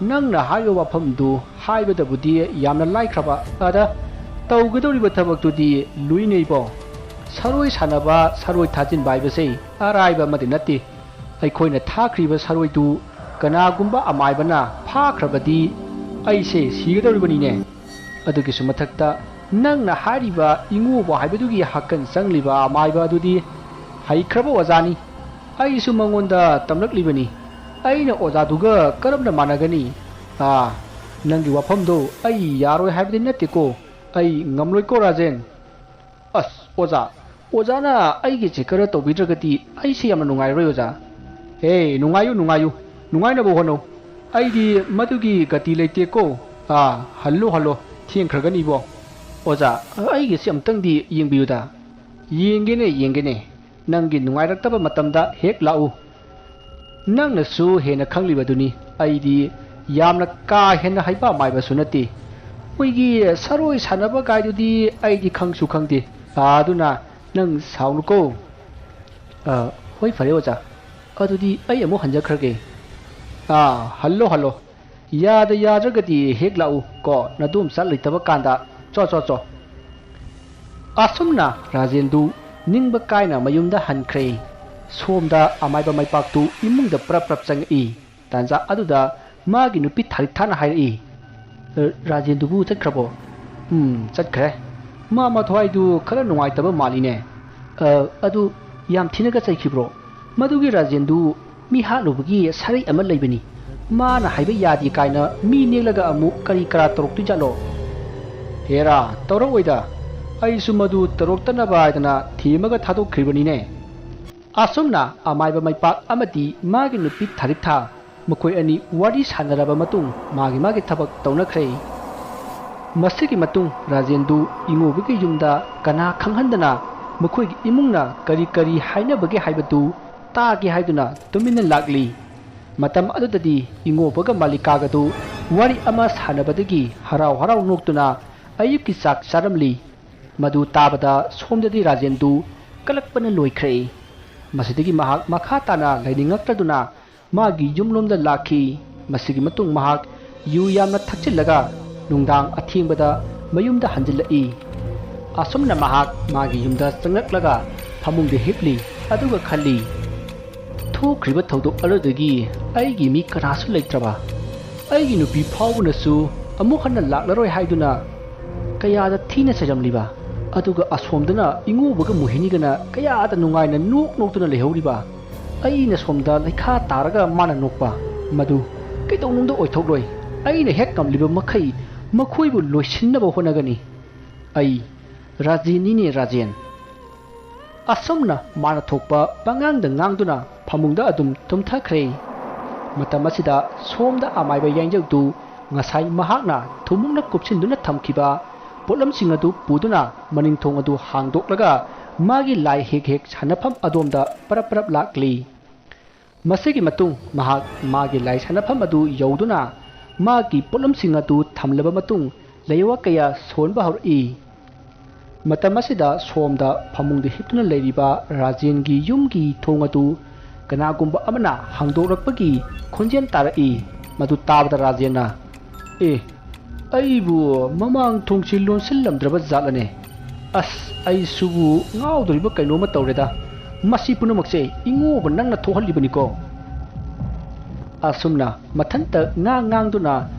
ꯅꯪꯅ ꯍꯥꯏꯔꯤꯕ ꯋꯥꯐꯝꯗꯨ ꯍꯥꯏꯕꯗꯕꯨꯗꯤ ꯌꯥꯝꯅ ꯂꯥꯏꯈ꯭ꯔꯕ, ꯑꯗ ꯇꯧꯒꯗꯧꯔꯤꯕ ꯊꯕꯛꯇꯨꯗꯤ ꯂꯨꯏꯅꯦ ꯏꯕꯣ꯫ ꯁꯔꯣꯏ ꯁꯥꯟꯅꯕ, ꯁꯔꯣꯏ ꯊꯥꯖꯤꯟꯕ ꯍꯥꯏꯕꯁꯦ ꯑꯔꯥꯏꯕ ꯑꯃꯗꯤ ꯅꯠꯇꯦ꯫ ꯑꯩꯈꯣꯏꯅ ꯊꯥꯈ꯭ꯔꯤꯕ ꯁꯔꯣꯏꯗꯨ ꯀꯅꯥꯒꯨꯝꯕ ꯑꯃꯥꯏꯕꯅ ꯐꯥꯈ꯭ꯔꯕꯗꯤ ꯑꯩꯁꯦ ꯁꯤꯒꯗꯧꯔꯤꯕꯅꯤꯅꯦ꯫ ꯑꯗꯨꯒꯤꯁꯨ ꯃꯊꯛꯇ ꯅꯪꯅ ꯍꯥꯏꯔꯤꯕ ꯏꯉꯣꯕ ꯍꯥꯏꯕꯗꯨꯒꯤ ꯍꯥꯀꯟ ꯆꯪꯂꯤꯕ ꯑꯃꯥꯏꯕ ꯑꯗꯨꯗꯤ ꯍꯩꯈ꯭ꯔꯕ ꯑꯣꯖꯥꯅꯤ꯫ ꯑꯩꯁꯨ ꯃꯉꯣꯟꯗ ꯇꯝꯂꯛꯂꯤꯕꯅꯤ꯫ ꯑꯩꯅ ꯑꯣꯖꯥꯗꯨꯒ ꯀꯔꯝꯅ ꯃꯥꯟꯅꯒꯅꯤ? ꯑꯥ, ꯅꯪꯒꯤ ꯋꯥꯐꯝꯗꯣ ꯑꯩ ꯌꯥꯔꯣꯏ ꯍꯥꯏꯕꯗꯤ ꯅꯠꯇꯦꯀꯣ꯫ ꯑꯩ ꯉꯝꯂꯣꯏꯀꯣ, ꯔꯥꯖꯦꯟ꯫" "ꯑꯁ, ꯑꯣꯖꯥ, ꯑꯣꯖꯥꯅ ꯑꯩꯒꯤꯁꯦ ꯈꯔ ꯇꯧꯕꯤꯗ꯭ꯔꯒꯗꯤ ꯑꯩꯁꯦ ꯌꯥꯝꯅ ꯅꯨꯡꯉꯥꯏꯔꯔꯣꯏ, ꯑꯣꯖꯥ꯫" ꯍꯦ, ꯅꯨꯡꯉꯥꯏꯌꯨ, ꯅꯨꯡꯉꯥꯏꯌꯨ, ꯅꯨꯡꯉꯥꯏꯅꯕ ꯍꯣꯠꯅꯧ꯫ ꯑꯩꯗꯤ ꯃꯗꯨꯒꯤ ꯒꯇꯤ ꯂꯩꯇꯦꯀꯣ꯫ ꯑꯥ, ꯍꯜꯂꯣ, ꯍꯜꯂꯣ, ꯊꯦꯡꯈ꯭ꯔꯒꯅꯤꯕꯣ꯫ ꯑꯣꯖꯥ, ꯑꯩꯒꯤꯁꯤ ꯑꯃꯨꯛꯇꯪꯗꯤ ꯌꯦꯡꯕꯤꯌꯨꯗ꯫ ꯌꯦꯡꯒꯦꯅꯦ, ꯌꯦꯡꯒꯦꯅꯦ꯫ ꯅꯪꯒꯤ ꯅꯨꯡꯉꯥꯏꯔꯛꯇꯕ ꯃꯇꯝꯗ ꯍꯦꯛ ꯂꯥꯛꯎ꯫ ꯅꯪꯅꯁꯨ ꯍꯦꯟꯅ ꯈꯪꯂꯤꯕꯗꯨꯅꯤ, ꯑꯩꯗꯤ ꯌꯥꯝꯅ ꯀꯥ ꯍꯦꯟꯅ ꯍꯩꯕ ꯃꯥꯏꯕꯁꯨ ꯅꯠꯇꯦ꯫ ꯃꯣꯏꯒꯤ ꯁꯔꯣꯏ ꯁꯥꯟꯅꯕ ꯀꯥꯏꯗꯨꯗꯤ ꯑꯩꯗꯤ ꯈꯪꯁꯨ ꯈꯪꯗꯦ꯫ ꯑꯗꯨꯅ ꯅꯪ ꯁꯥꯎꯅꯨꯀꯣ꯫ ꯑ, ꯍꯣꯏ, ꯐꯔꯦ ꯑꯣꯖꯥ꯫ ꯑꯗꯨꯗꯤ ꯑꯩ ꯑꯃꯨꯛ ꯍꯟꯖꯈ꯭ꯔꯒꯦ꯫ ꯑꯥ, ꯍꯜꯂꯣ, ꯍꯜꯂꯣ꯫ ꯌꯥꯗ ꯌꯥꯗ꯭ꯔꯒꯗꯤ ꯍꯦꯛ ꯂꯥꯛꯎ ꯀꯣ, ꯅꯗꯣꯝꯆꯥ ꯂꯩꯇꯕ ꯀꯥꯟꯗ꯫ ꯆꯣ, ꯆꯣ, ꯆꯣ꯫ ꯑꯁꯨꯝꯅ ꯔꯥꯖꯦꯟꯗꯨ ꯅꯤꯡꯕ ꯀꯥꯏꯅ ꯃꯌꯨꯝꯗ ꯍꯟꯈ꯭ꯔꯦ꯫ ꯁꯣꯝꯗ ꯑꯃꯥꯏꯕ ꯃꯥꯏꯄꯥꯛꯇꯨ ꯏꯃꯨꯡꯗ ꯄ꯭ꯔꯞ ꯄ꯭ꯔꯞ ꯆꯪꯉꯛꯏ꯫ ꯇꯥꯟꯖꯥ ꯑꯗꯨꯗ ꯃꯥꯒꯤ ꯅꯨꯄꯤ ꯊꯥꯔꯤꯛꯊꯥꯅ ꯍꯥꯏꯔꯛꯏ, "ꯑ, ꯔꯥꯖꯦꯟꯗꯨꯕꯨ ꯆꯠꯈ꯭ꯔꯕꯣ?" "ꯎꯝ, ꯆꯠꯈ꯭ꯔꯦ꯫ ꯃꯥ ꯃꯊ꯭ꯋꯥꯏꯗꯨ ꯈꯔ ꯅꯨꯡꯉꯥꯏꯇꯕ ꯃꯥꯜꯂꯤꯅꯦ꯫" "ꯑ, ꯑꯗꯨ ꯌꯥꯝ ꯊꯤꯅꯒ ꯆꯩꯈꯤꯕ꯭ꯔꯣ?" "ꯃꯗꯨꯒꯤ ꯔꯥꯖꯦꯟꯗꯨ ꯃꯤ ꯍꯥꯠꯂꯨꯕꯒꯤ ꯁꯔꯩ ꯑꯃ ꯂꯩꯕꯅꯤ꯫ ꯃꯥꯅ ꯍꯥꯏꯕ ꯌꯥꯗꯦ ꯀꯥꯏꯅ ꯃꯤ ꯅꯦꯛꯂꯒ ꯑꯃꯨꯛ ꯀꯔꯤ ꯀꯔꯥ ꯇꯧꯔꯛꯇꯣꯏꯖꯥꯠꯂꯣ?" "ꯍꯦꯔꯥ, ꯇꯧꯔꯛꯑꯣꯏꯗ꯫ ꯑꯩꯁꯨ ꯃꯗꯨ ꯇꯧꯔꯛꯇꯅꯕ ꯍꯥꯏꯗꯅ ꯊꯦꯝꯃꯒ ꯊꯥꯗꯣꯛꯈ꯭ꯔꯤꯕꯅꯤꯅꯦ꯫" ꯑꯁꯨꯝꯅ ꯑꯃꯥꯏꯕ ꯃꯥꯏꯄꯥꯛ ꯑꯃꯗꯤ ꯃꯥꯒꯤ ꯅꯨꯄꯤ ꯊꯥꯔꯤꯛꯊꯥ ꯃꯈꯣꯏ ꯑꯅꯤ ꯋꯥꯔꯤ ꯁꯥꯟꯅꯔꯕ ꯃꯇꯨꯡ ꯃꯥꯒꯤ ꯃꯥꯒꯤ ꯊꯕꯛ ꯇꯧꯅꯈ꯭ꯔꯦ꯫ ꯃꯁꯤꯒꯤ ꯃꯇꯨꯡ ꯔꯥꯖꯦꯟꯗꯨ ꯏꯉꯣꯕꯒꯤ ꯌꯨꯝꯗ ꯀꯅꯥ ꯈꯪꯍꯟꯗꯅ ꯃꯈꯣꯏꯒꯤ ꯏꯃꯨꯡꯅ ꯀꯔꯤ ꯀꯔꯤ ꯍꯥꯏꯅꯕꯒꯦ ꯍꯥꯏꯕꯗꯨ ꯇꯥꯒꯦ ꯍꯥꯏꯗꯨꯅ ꯇꯨꯃꯤꯟꯅ ꯂꯥꯛꯂꯤ꯫ ꯃꯇꯝ ꯑꯗꯨꯗꯗꯤ ꯏꯉꯣꯕꯒ ꯃꯥꯂꯤꯀꯥꯒꯗꯨ ꯋꯥꯔꯤ ꯑꯃ ꯁꯥꯟꯅꯕꯗꯒꯤ ꯍꯔꯥꯎ ꯍꯔꯥꯎ ꯅꯣꯛꯇꯨꯅ ꯑꯌꯨꯛꯀꯤ ꯆꯥꯛ ꯆꯥꯔꯝꯂꯤ꯫ ꯃꯗꯨ ꯇꯥꯕꯗ ꯁꯣꯝꯗꯗꯤ ꯔꯥꯖꯦꯟꯗꯨ ꯀꯂꯛꯄꯅ ꯂꯣꯏꯈ꯭ꯔꯦ꯫ ꯃꯁꯤꯗꯒꯤ ꯃꯍꯥꯛ ꯃꯈꯥ ꯇꯥꯅ ꯂꯩꯅꯤꯡꯉꯛꯇꯗꯨꯅ ꯃꯥꯒꯤ ꯌꯨꯝꯂꯣꯝꯗ ꯂꯥꯛꯈꯤ꯫ ꯃꯁꯤꯒꯤ ꯃꯇꯨꯡ ꯃꯍꯥꯛ ꯌꯨ ꯌꯥꯝꯅ ꯊꯛꯆꯤꯜꯂꯒ ꯅꯨꯡꯗꯥꯡ ꯑꯊꯦꯡꯕꯗ ꯃꯌꯨꯝꯗ ꯍꯟꯖꯤꯜꯂꯛꯏ꯫ ꯑꯁꯨꯝꯅ ꯃꯍꯥꯛ ꯃꯥꯒꯤ ꯌꯨꯝꯗ ꯆꯪꯂꯛꯂꯒ ꯐꯃꯨꯡꯗ ꯍꯤꯞꯂꯤ꯫ ꯑꯗꯨꯒ ꯈꯜꯂꯤ, "ꯊꯣꯛꯈ꯭ꯔꯤꯕ ꯊꯧꯗꯣꯛ ꯑꯗꯨꯗꯒꯤ ꯑꯩꯒꯤ ꯃꯤ ꯀꯅꯥꯁꯨ ꯂꯩꯇ꯭ꯔꯕ, ꯑꯩꯒꯤ ꯅꯨꯄꯤ ꯐꯥꯎꯕꯅꯁꯨ ꯑꯃꯨꯛ ꯍꯟꯅ ꯂꯥꯛꯂꯔꯣꯏ ꯍꯥꯏꯗꯨꯅ ꯀꯌꯥꯗ ꯊꯤꯅ ꯆꯩꯔꯝꯂꯤꯕ, ꯑꯗꯨꯒ ꯑꯁꯣꯝꯗꯅ ꯏꯉꯣꯕꯒ ꯃꯣꯍꯤꯅꯤꯒꯅ ꯀꯌꯥꯗ ꯅꯨꯡꯉꯥꯏꯅ ꯅꯣꯛ ꯅꯣꯛꯇꯨꯅ ꯂꯩꯍꯧꯔꯤꯕ, ꯑꯩꯅ ꯁꯣꯝꯗ ꯂꯩꯈꯥ ꯇꯥꯔꯒ ꯃꯥꯅ ꯅꯣꯛꯄ, ꯃꯗꯨ ꯀꯩꯗꯧꯅꯨꯡꯗ ꯑꯣꯏꯊꯣꯛꯂꯣꯏ꯫ ꯑꯩꯅ ꯍꯦꯛ ꯉꯝꯂꯤꯕ ꯃꯈꯩ ꯃꯈꯣꯏꯕꯨ ꯂꯣꯏꯁꯤꯟꯅꯕ ꯍꯣꯠꯅꯒꯅꯤ꯫ ꯑꯩ ꯔꯥꯖꯦꯟꯅꯤꯅꯦ, ꯔꯥꯖꯦꯟ꯫" ꯑꯁꯨꯝꯅ ꯃꯥꯅ ꯊꯣꯛꯄ ꯄꯉꯥꯡꯗ ꯉꯥꯡꯗꯨꯅ ꯐꯃꯨꯡꯗ ꯑꯗꯨꯝ ꯇꯨꯝꯊꯈ꯭ꯔꯦ꯫ ꯃꯇꯝ ꯑꯁꯤꯗ ꯁꯣꯝꯗ ꯑꯃꯥꯏꯕ ꯌꯥꯏꯟꯖꯧꯗꯨ ꯉꯁꯥꯏ ꯃꯍꯥꯛꯅ ꯊꯨꯝꯃꯨꯛꯅ ꯀꯨꯞꯁꯤꯟꯗꯨꯅ ꯊꯝꯈꯤꯕ ꯄꯣꯠꯂꯝꯁꯤꯡ ꯑꯗꯨ ꯄꯨꯗꯨꯅ ꯃꯅꯤꯡꯊꯣꯡ ꯑꯗꯨ ꯍꯥꯡꯗꯣꯛꯂꯒ ꯃꯥꯒꯤ ꯂꯥꯏ ꯍꯦꯛ ꯍꯦꯛ ꯁꯥꯟꯅꯐꯝ ꯑꯗꯣꯝꯗ ꯄꯔꯞ ꯄꯔꯞ ꯂꯥꯛꯂꯤ꯫ ꯃꯁꯤꯒꯤ ꯃꯇꯨꯡ ꯃꯍꯥꯛ ꯃꯥꯒꯤ ꯂꯥꯏ ꯁꯥꯟꯅꯐꯝ ꯑꯗꯨ ꯌꯧꯗꯨꯅ ꯃꯥꯒꯤ ꯄꯣꯠꯂꯝꯁꯤꯡ ꯑꯗꯨ ꯊꯝꯂꯕ ꯃꯇꯨꯡ ꯂꯥꯏꯋꯥ ꯀꯌꯥ ꯁꯣꯟꯕ ꯍꯧꯔꯛꯏ꯫ ꯃꯇꯝ ꯑꯁꯤꯗ ꯁꯣꯝꯗ ꯐꯃꯨꯡꯗ ꯍꯤꯞꯇꯨꯅ ꯂꯩꯔꯤꯕ ꯔꯥꯖꯦꯟꯒꯤ ꯌꯨꯝꯒꯤ ꯊꯣꯡ ꯑꯗꯨ ꯀꯅꯥꯒꯨꯝꯕ ꯑꯃꯅ ꯍꯥꯡꯗꯣꯛꯂꯛꯄꯒꯤ ꯈꯣꯟꯖꯦꯜ ꯇꯥꯔꯛꯏ꯫ ꯃꯗꯨ ꯇꯥꯕꯗ ꯔꯥꯖꯦꯟꯅ, "ꯑꯦ, ꯑꯩꯕꯨ ꯃꯃꯥꯡ ꯊꯣꯡꯁꯤ ꯂꯣꯟꯁꯤꯜꯂꯝꯗ꯭ꯔꯕ ꯖꯥꯠꯂꯅꯦ? ꯑꯁ, ꯑꯩꯁꯨꯕꯨ ꯉꯥꯎꯗꯣꯔꯤꯕ ꯀꯩꯅꯣꯝꯃ ꯇꯧꯔꯦꯗ꯫ ꯃꯁꯤ ꯄꯨꯝꯅꯃꯛꯁꯦ ꯏꯉꯣꯕ ꯅꯪꯅ ꯊꯣꯛꯍꯜꯂꯤꯕꯅꯤꯀꯣ?" ꯑꯁꯨꯝꯅ ꯃꯊꯟꯇ ꯉꯥꯡ ꯉꯥꯡꯗꯨꯅ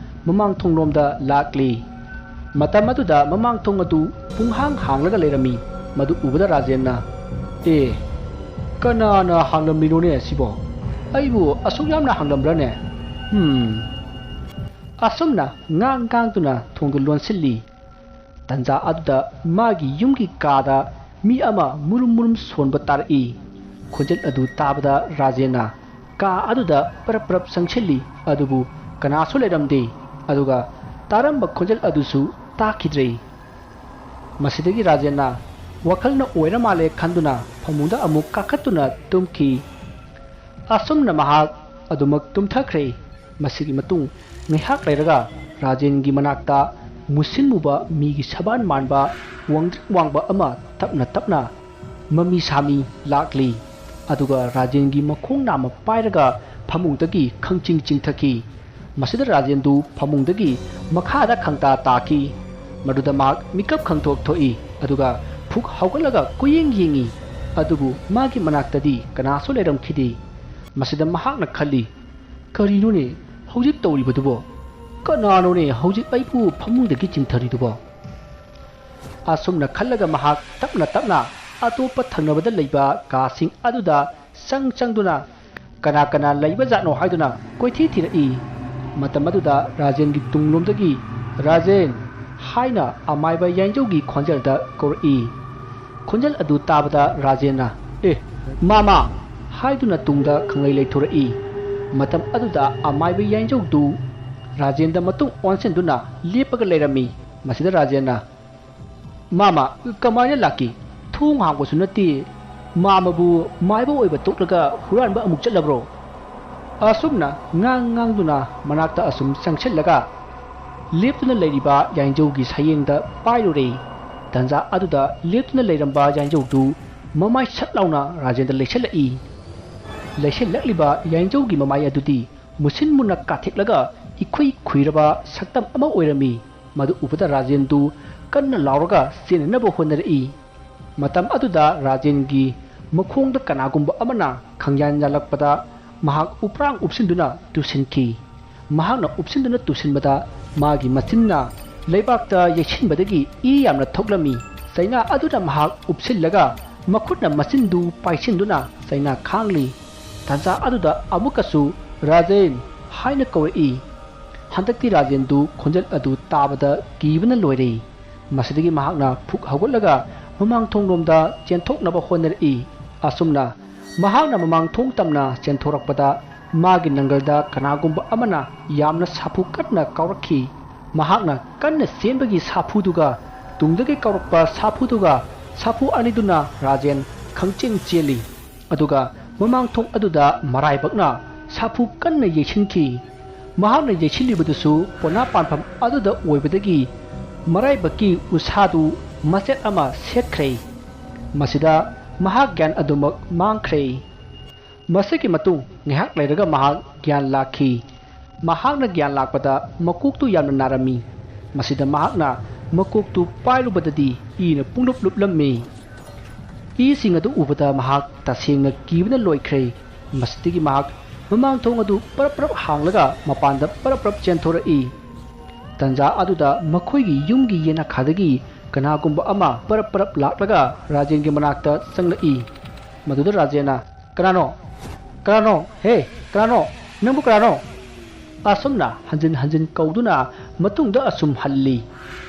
ꯃꯃꯥꯡ ꯊꯣꯡꯂꯣꯝꯗ ꯂꯥꯛꯂꯤ꯫ ꯃꯇꯝ ꯑꯗꯨꯗ ꯃꯃꯥꯡ ꯊꯣꯡ ꯑꯗꯨ ꯄꯨꯡꯍꯥꯡ ꯍꯥꯡꯂꯒ ꯂꯩꯔꯝꯃꯤ꯫ ꯃꯗꯨ ꯎꯕꯗ ꯔꯥꯖꯦꯟꯅ, "ꯑꯦ, ꯀꯅꯥꯅ ꯍꯥꯡꯂꯝꯂꯤꯅꯣꯅꯦ ꯁꯤꯕꯣ? ꯑꯩꯕꯨ ꯑꯁꯨꯛ ꯌꯥꯝꯅ ꯍꯥꯡꯂꯝꯕ꯭ꯔꯥꯅꯦ? ꯍꯝ!" ꯑꯁꯨꯝꯅ ꯉꯥꯡ ꯉꯥꯡꯗꯨꯅ ꯊꯣꯡꯗꯨ ꯂꯣꯟꯁꯤꯜꯂꯤ꯫ ꯇꯟꯖꯥ ꯑꯗꯨꯗ ꯃꯥꯒꯤ ꯌꯨꯝꯒꯤ ꯀꯥꯗ ꯃꯤ ꯑꯃ ꯃꯨꯔꯨꯝ ꯃꯨꯔꯨꯝ ꯁꯣꯟꯕ ꯇꯥꯔꯛꯏ꯫ ꯈꯣꯟꯖꯦꯜ ꯑꯗꯨ ꯇꯥꯕꯗ ꯔꯥꯖꯦꯟꯅ ꯀꯥ ꯑꯗꯨꯗ ꯄꯔꯞ ꯄꯔꯞ ꯆꯪꯁꯤꯜꯂꯤ, ꯑꯗꯨꯕꯨ ꯀꯅꯥꯁꯨ ꯂꯩꯔꯝꯗꯦ꯫ ꯑꯗꯨꯒ ꯇꯥꯔꯝꯕ ꯈꯣꯟꯖꯦꯜ ꯑꯗꯨꯁꯨ ꯇꯥꯈꯤꯗ꯭ꯔꯦ꯫ ꯃꯁꯤꯗꯒꯤ ꯔꯥꯖꯦꯟꯅ ꯋꯥꯈꯜꯅ ꯑꯣꯏꯔ ꯃꯥꯜꯂꯦ ꯈꯟꯗꯨꯅ ꯐꯃꯨꯡꯗ ꯑꯃꯨꯛ ꯀꯥꯈꯠꯇꯨꯅ ꯇꯨꯝꯈꯤ꯫ ꯑꯁꯨꯝꯅ ꯃꯍꯥꯛ ꯑꯗꯨꯃꯛ ꯇꯨꯝꯊꯈ꯭ꯔꯦ꯫ ꯃꯁꯤꯒꯤ ꯃꯇꯨꯡ ꯉꯥꯏꯍꯥꯛ ꯂꯩꯔꯒ ꯔꯥꯖꯦꯟꯒꯤ ꯃꯅꯥꯛꯇ ꯃꯨꯁꯤꯟ ꯃꯨꯕ ꯃꯤꯒꯤ ꯁꯕꯥꯟ ꯃꯥꯟꯕ ꯋꯥꯡꯗ꯭ꯔꯤꯛ ꯋꯥꯡꯕ ꯑꯃ ꯇꯞꯅ ꯇꯞꯅ ꯃꯃꯤ ꯁꯥꯃꯤ ꯂꯥꯛꯂꯤ꯫ ꯑꯗꯨꯒ ꯔꯥꯖꯦꯟꯒꯤ ꯃꯈꯣꯡ ꯅꯥꯝꯃ ꯄꯥꯏꯔꯒ ꯐꯃꯨꯡꯗꯒꯤ ꯈꯪꯆꯤꯡ ꯆꯤꯡꯊꯈꯤ꯫ ꯃꯁꯤꯗ ꯔꯥꯖꯦꯟꯗꯨ ꯐꯃꯨꯡꯗꯒꯤ ꯃꯈꯥꯗ ꯈꯪꯇꯥ ꯇꯥꯈꯤ꯫ ꯃꯗꯨꯗ ꯃꯍꯥꯛ ꯃꯤꯀꯞ ꯈꯪꯊꯣꯛ ꯊꯣꯛꯏ꯫ ꯑꯗꯨꯒ ꯐꯨꯛ ꯍꯧꯒꯠꯂꯒ ꯀꯨꯌꯦꯡ ꯌꯦꯡꯉꯤ꯫ ꯑꯗꯨꯕꯨ ꯃꯥꯒꯤ ꯃꯅꯥꯛꯇꯗꯤ ꯀꯅꯥꯁꯨ ꯂꯩꯔꯝꯈꯤꯗꯦ꯫ ꯃꯁꯤꯗ ꯃꯍꯥꯛꯅ ꯈꯜꯂꯤ, "ꯀꯔꯤꯅꯣꯅꯦ ꯍꯧꯖꯤꯛ ꯇꯧꯔꯤꯕꯗꯨꯕꯣ? ꯀꯅꯥꯅꯣꯅꯦ ꯍꯧꯖꯤꯛ ꯑꯩꯕꯨ ꯐꯃꯨꯡꯗꯒꯤ ꯆꯤꯡꯊꯔꯤꯗꯨꯕꯣ?" ꯑꯁꯨꯝꯅ ꯈꯜꯂꯒ ꯃꯍꯥꯛ ꯇꯞꯅ ꯇꯞꯅ ꯑꯇꯣꯞꯄ ꯊꯪꯅꯕꯗ ꯂꯩꯕ ꯀꯥꯁꯤꯡ ꯑꯗꯨꯗ ꯆꯪ ꯆꯪꯗꯨꯅ ꯀꯅꯥ ꯀꯅꯥ ꯂꯩꯕ ꯖꯥꯠꯅꯣ ꯍꯥꯏꯗꯨꯅ ꯀꯣꯏꯊꯤ ꯊꯤꯔꯛꯏ꯫ ꯃꯇꯝ ꯑꯗꯨꯗ ꯔꯥꯖꯦꯟꯒꯤ ꯇꯨꯡꯂꯣꯝꯗꯒꯤ "ꯔꯥꯖꯦꯟ" ꯍꯥꯏꯅ ꯑꯃꯥꯏꯕ ꯌꯥꯏꯟꯖꯧꯒꯤ ꯈꯣꯟꯖꯦꯜꯗ ꯀꯧꯔꯛꯏ꯫ ꯈꯣꯟꯖꯦꯜ ꯑꯗꯨ ꯇꯥꯕꯗ ꯔꯥꯖꯦꯟꯅ, "ꯑꯦ, ꯃꯥꯃ!" ꯍꯥꯏꯗꯨꯅ ꯇꯨꯡꯗ ꯈꯪꯂꯩ ꯂꯩꯊꯣꯔꯛꯏ꯫ ꯃꯇꯝ ꯑꯗꯨꯗ ꯑꯃꯥꯏꯕ ꯌꯥꯏꯟꯖꯧꯗꯨ ꯔꯥꯖꯦꯟꯗ ꯃꯇꯨꯡ ꯑꯣꯟꯁꯤꯟꯗꯨꯅ ꯂꯦꯞꯄꯒ ꯂꯩꯔꯝꯃꯤ꯫ ꯃꯁꯤꯗ ꯔꯥꯖꯦꯟꯅ, "ꯃꯥꯃ, ꯀꯃꯥꯏꯅ ꯂꯥꯛꯈꯤ? ꯊꯣꯡ ꯍꯥꯡꯕꯁꯨ ꯅꯠꯇꯦ꯫ ꯃꯥꯃꯕꯨ ꯃꯥꯏꯕ ꯑꯣꯏꯕ ꯇꯣꯛꯂꯒ ꯍꯨꯔꯥꯟꯕ ꯑꯃꯨꯛ ꯆꯠꯂꯕ꯭ꯔꯣ?" ꯑꯁꯨꯝꯅ ꯉꯥꯡ ꯉꯥꯡꯗꯨꯅ ꯃꯅꯥꯛꯇ ꯑꯁꯨꯝ ꯆꯪꯁꯤꯜꯂꯒ ꯂꯦꯞꯇꯨꯅ ꯂꯩꯔꯤꯕ ꯌꯥꯏꯟꯖꯧꯒꯤ ꯁꯌꯦꯡꯗ ꯄꯥꯏꯔꯨꯔꯦ꯫ ꯇꯟꯖꯥ ꯑꯗꯨꯗ ꯂꯦꯞꯇꯨꯅ ꯂꯩꯔꯝꯕ ꯌꯥꯏꯟꯖꯧꯗꯨ ꯃꯃꯥꯏ ꯁꯠ ꯂꯥꯎꯅ ꯔꯥꯖꯦꯟꯗ ꯂꯩꯁꯜꯂꯛꯏ꯫ ꯂꯩꯁꯜꯂꯛꯂꯤꯕ ꯌꯥꯏꯟꯖꯧꯒꯤ ꯃꯃꯥꯏ ꯑꯗꯨꯗꯤ ꯃꯨꯁꯤꯟ ꯃꯨꯅ ꯀꯥꯊꯦꯛꯂꯒ ꯏꯈꯨꯏ ꯈꯨꯏꯔꯕ ꯁꯛꯇꯝ ꯑꯃ ꯑꯣꯏꯔꯝꯃꯤ꯫ ꯃꯗꯨ ꯎꯕꯗ ꯔꯥꯖꯦꯟꯗꯨ ꯀꯟꯅ ꯂꯥꯎꯔꯒ ꯆꯦꯟꯅꯅꯕ ꯍꯣꯠꯅꯔꯛꯏ꯫ ꯃꯇꯝ ꯑꯗꯨꯗ ꯔꯥꯖꯦꯟꯒꯤ ꯃꯈꯣꯡꯗ ꯀꯅꯥꯒꯨꯝꯕ ꯑꯃꯅ ꯈꯪꯌꯥꯟ ꯌꯥꯜꯂꯛꯄꯗ ꯃꯍꯥꯛ ꯎꯄ꯭ꯔꯥꯡ ꯎꯞꯁꯤꯟꯗꯨꯅ ꯇꯨꯁꯤꯟꯈꯤ꯫ ꯃꯍꯥꯛꯅ ꯎꯞꯁꯤꯟꯗꯨꯅ ꯇꯨꯁꯤꯟꯕꯗ ꯃꯥꯒꯤ ꯃꯆꯤꯟꯅ ꯂꯩꯕꯥꯛꯇ ꯌꯩꯁꯤꯟꯕꯗꯒꯤ ꯏ ꯌꯥꯝꯅ ꯊꯣꯛꯂꯝꯃꯤ꯫ ꯆꯩꯅꯥ ꯑꯗꯨꯅ ꯃꯍꯥꯛ ꯎꯞꯁꯤꯜꯂꯒ ꯃꯈꯨꯠꯅ ꯃꯆꯤꯟꯗꯨ ꯄꯥꯏꯁꯤꯟꯗꯨꯅ ꯆꯩꯅꯥ ꯈꯥꯡꯂꯤ꯫ ꯇꯥꯟꯖꯥ ꯑꯗꯨꯗ ꯑꯃꯨꯛꯀꯁꯨ "ꯔꯥꯖꯦꯟ" ꯍꯥꯏꯅ ꯀꯧꯔꯛꯏ꯫ ꯍꯟꯗꯛꯇꯤ ꯔꯥꯖꯦꯟꯗꯨ ꯈꯣꯟꯖꯦꯜ ꯑꯗꯨ ꯇꯥꯕꯗ ꯀꯤꯕꯅ ꯂꯣꯏꯔꯦ꯫ ꯃꯁꯤꯗꯒꯤ ꯃꯍꯥꯛꯅ ꯐꯨꯛ ꯍꯧꯒꯠꯂꯒ ꯃꯃꯥꯡ ꯊꯣꯡꯂꯣꯝꯗ ꯆꯦꯟꯊꯣꯛꯅꯕ ꯍꯣꯠꯅꯔꯛꯏ꯫ ꯑꯁꯨꯝꯅ ꯃꯍꯥꯛꯅ ꯃꯃꯥꯡ ꯊꯣꯡ ꯇꯝꯅ ꯆꯦꯟꯊꯣꯔꯛꯄꯗ ꯃꯥꯒꯤ ꯅꯪꯒꯜꯗ ꯀꯅꯥꯒꯨꯝꯕ ꯑꯃꯅ ꯌꯥꯝꯅ ꯁꯥꯐꯨ ꯀꯟꯅ ꯀꯥꯎꯔꯛꯈꯤ꯫ ꯃꯍꯥꯛꯅ ꯀꯟꯅ ꯆꯦꯟꯕꯒꯤ ꯁꯥꯐꯨꯗꯨꯒ ꯇꯨꯡꯗꯒꯤ ꯀꯥꯎꯔꯛꯄ ꯁꯥꯐꯨꯗꯨꯒ ꯁꯥꯐꯨ ꯑꯅꯤꯗꯨꯅ ꯔꯥꯖꯦꯟ ꯈꯪꯆꯦꯟ ꯆꯦꯜꯂꯤ꯫ ꯑꯗꯨꯒ ꯃꯃꯥꯡ ꯊꯣꯡ ꯑꯗꯨꯗ ꯃꯔꯥꯏꯕꯛꯅ ꯁꯥꯐꯨ ꯀꯟꯅ ꯌꯩꯁꯤꯟꯈꯤ꯫ ꯃꯍꯥꯛꯅ ꯌꯩꯁꯤꯜꯂꯤꯕꯗꯨꯁꯨ ꯄꯣꯅꯥ ꯄꯥꯟꯐꯝ ꯑꯗꯨꯗ ꯑꯣꯏꯕꯗꯒꯤ ꯃꯔꯥꯏꯕꯛꯀꯤ ꯎꯁꯥꯗꯨ ꯃꯆꯦꯠ ꯑꯃ ꯁꯦꯠꯈ꯭ꯔꯦ꯫ ꯃꯁꯤꯗ ꯃꯍꯥꯛ ꯒ꯭ꯌꯥꯟ ꯑꯗꯨꯃꯛ ꯃꯥꯡꯈ꯭ꯔꯦ꯫ ꯃꯁꯤꯒꯤ ꯃꯇꯨꯡ ꯉꯥꯏꯍꯥꯛ ꯂꯩꯔꯒ ꯃꯍꯥꯛ ꯒ꯭ꯌꯥꯟ ꯂꯥꯛꯈꯤ꯫ ꯃꯍꯥꯛꯅ ꯒ꯭ꯌꯥꯟ ꯂꯥꯛꯄꯗ ꯃꯀꯣꯛꯇꯨ ꯌꯥꯝꯅ ꯅꯥꯔꯝꯃꯤ꯫ ꯃꯁꯤꯗ ꯃꯍꯥꯛꯅ ꯃꯀꯣꯛꯇꯨ ꯄꯥꯏꯔꯨꯕꯗꯗꯤ ꯏꯅ ꯄꯨꯡꯂꯨꯞ ꯂꯨꯞꯂꯝꯃꯤ꯫ ꯏꯁꯤꯡ ꯑꯗꯨ ꯎꯕꯗ ꯃꯍꯥꯛ ꯇꯁꯦꯡꯅ ꯀꯤꯕꯅ ꯂꯣꯏꯈ꯭ꯔꯦ꯫ ꯃꯁꯤꯗꯒꯤ ꯃꯍꯥꯛ ꯃꯃꯥꯡ ꯊꯣꯡ ꯑꯗꯨ ꯄꯔꯞ ꯄꯔꯞ ꯍꯥꯡꯂꯒ ꯃꯄꯥꯟꯗ ꯄꯔꯞ ꯄꯔꯞ ꯆꯦꯟꯊꯣꯔꯛꯏ꯫ ꯇꯟꯖꯥ ꯑꯗꯨꯗ ꯃꯈꯣꯏꯒꯤ ꯌꯨꯝꯒꯤ ꯌꯦꯅꯈꯥꯗꯒꯤ ꯀꯅꯥꯒꯨꯝꯕ ꯑꯃ ꯄꯔꯞ ꯄꯔꯞ ꯂꯥꯛꯂꯒ ꯔꯥꯖꯦꯟꯒꯤ ꯃꯅꯥꯛꯇ ꯆꯪꯂꯛꯏ꯫ ꯃꯗꯨꯗ ꯔꯥꯖꯦꯟꯅ, "ꯀꯅꯥꯅꯣ? ꯀꯅꯥꯅꯣ? ꯍꯦ, ꯀꯅꯥꯅꯣ? ꯅꯪꯕꯨ ꯀꯅꯥꯅꯣ?" ꯑꯁꯨꯝꯅ ꯍꯟꯖꯤꯟ ꯍꯟꯖꯤꯟ ꯀꯧꯗꯨꯅ ꯃꯇꯨꯡꯗ ꯑꯁꯨꯝ ꯍꯜꯂꯤ꯫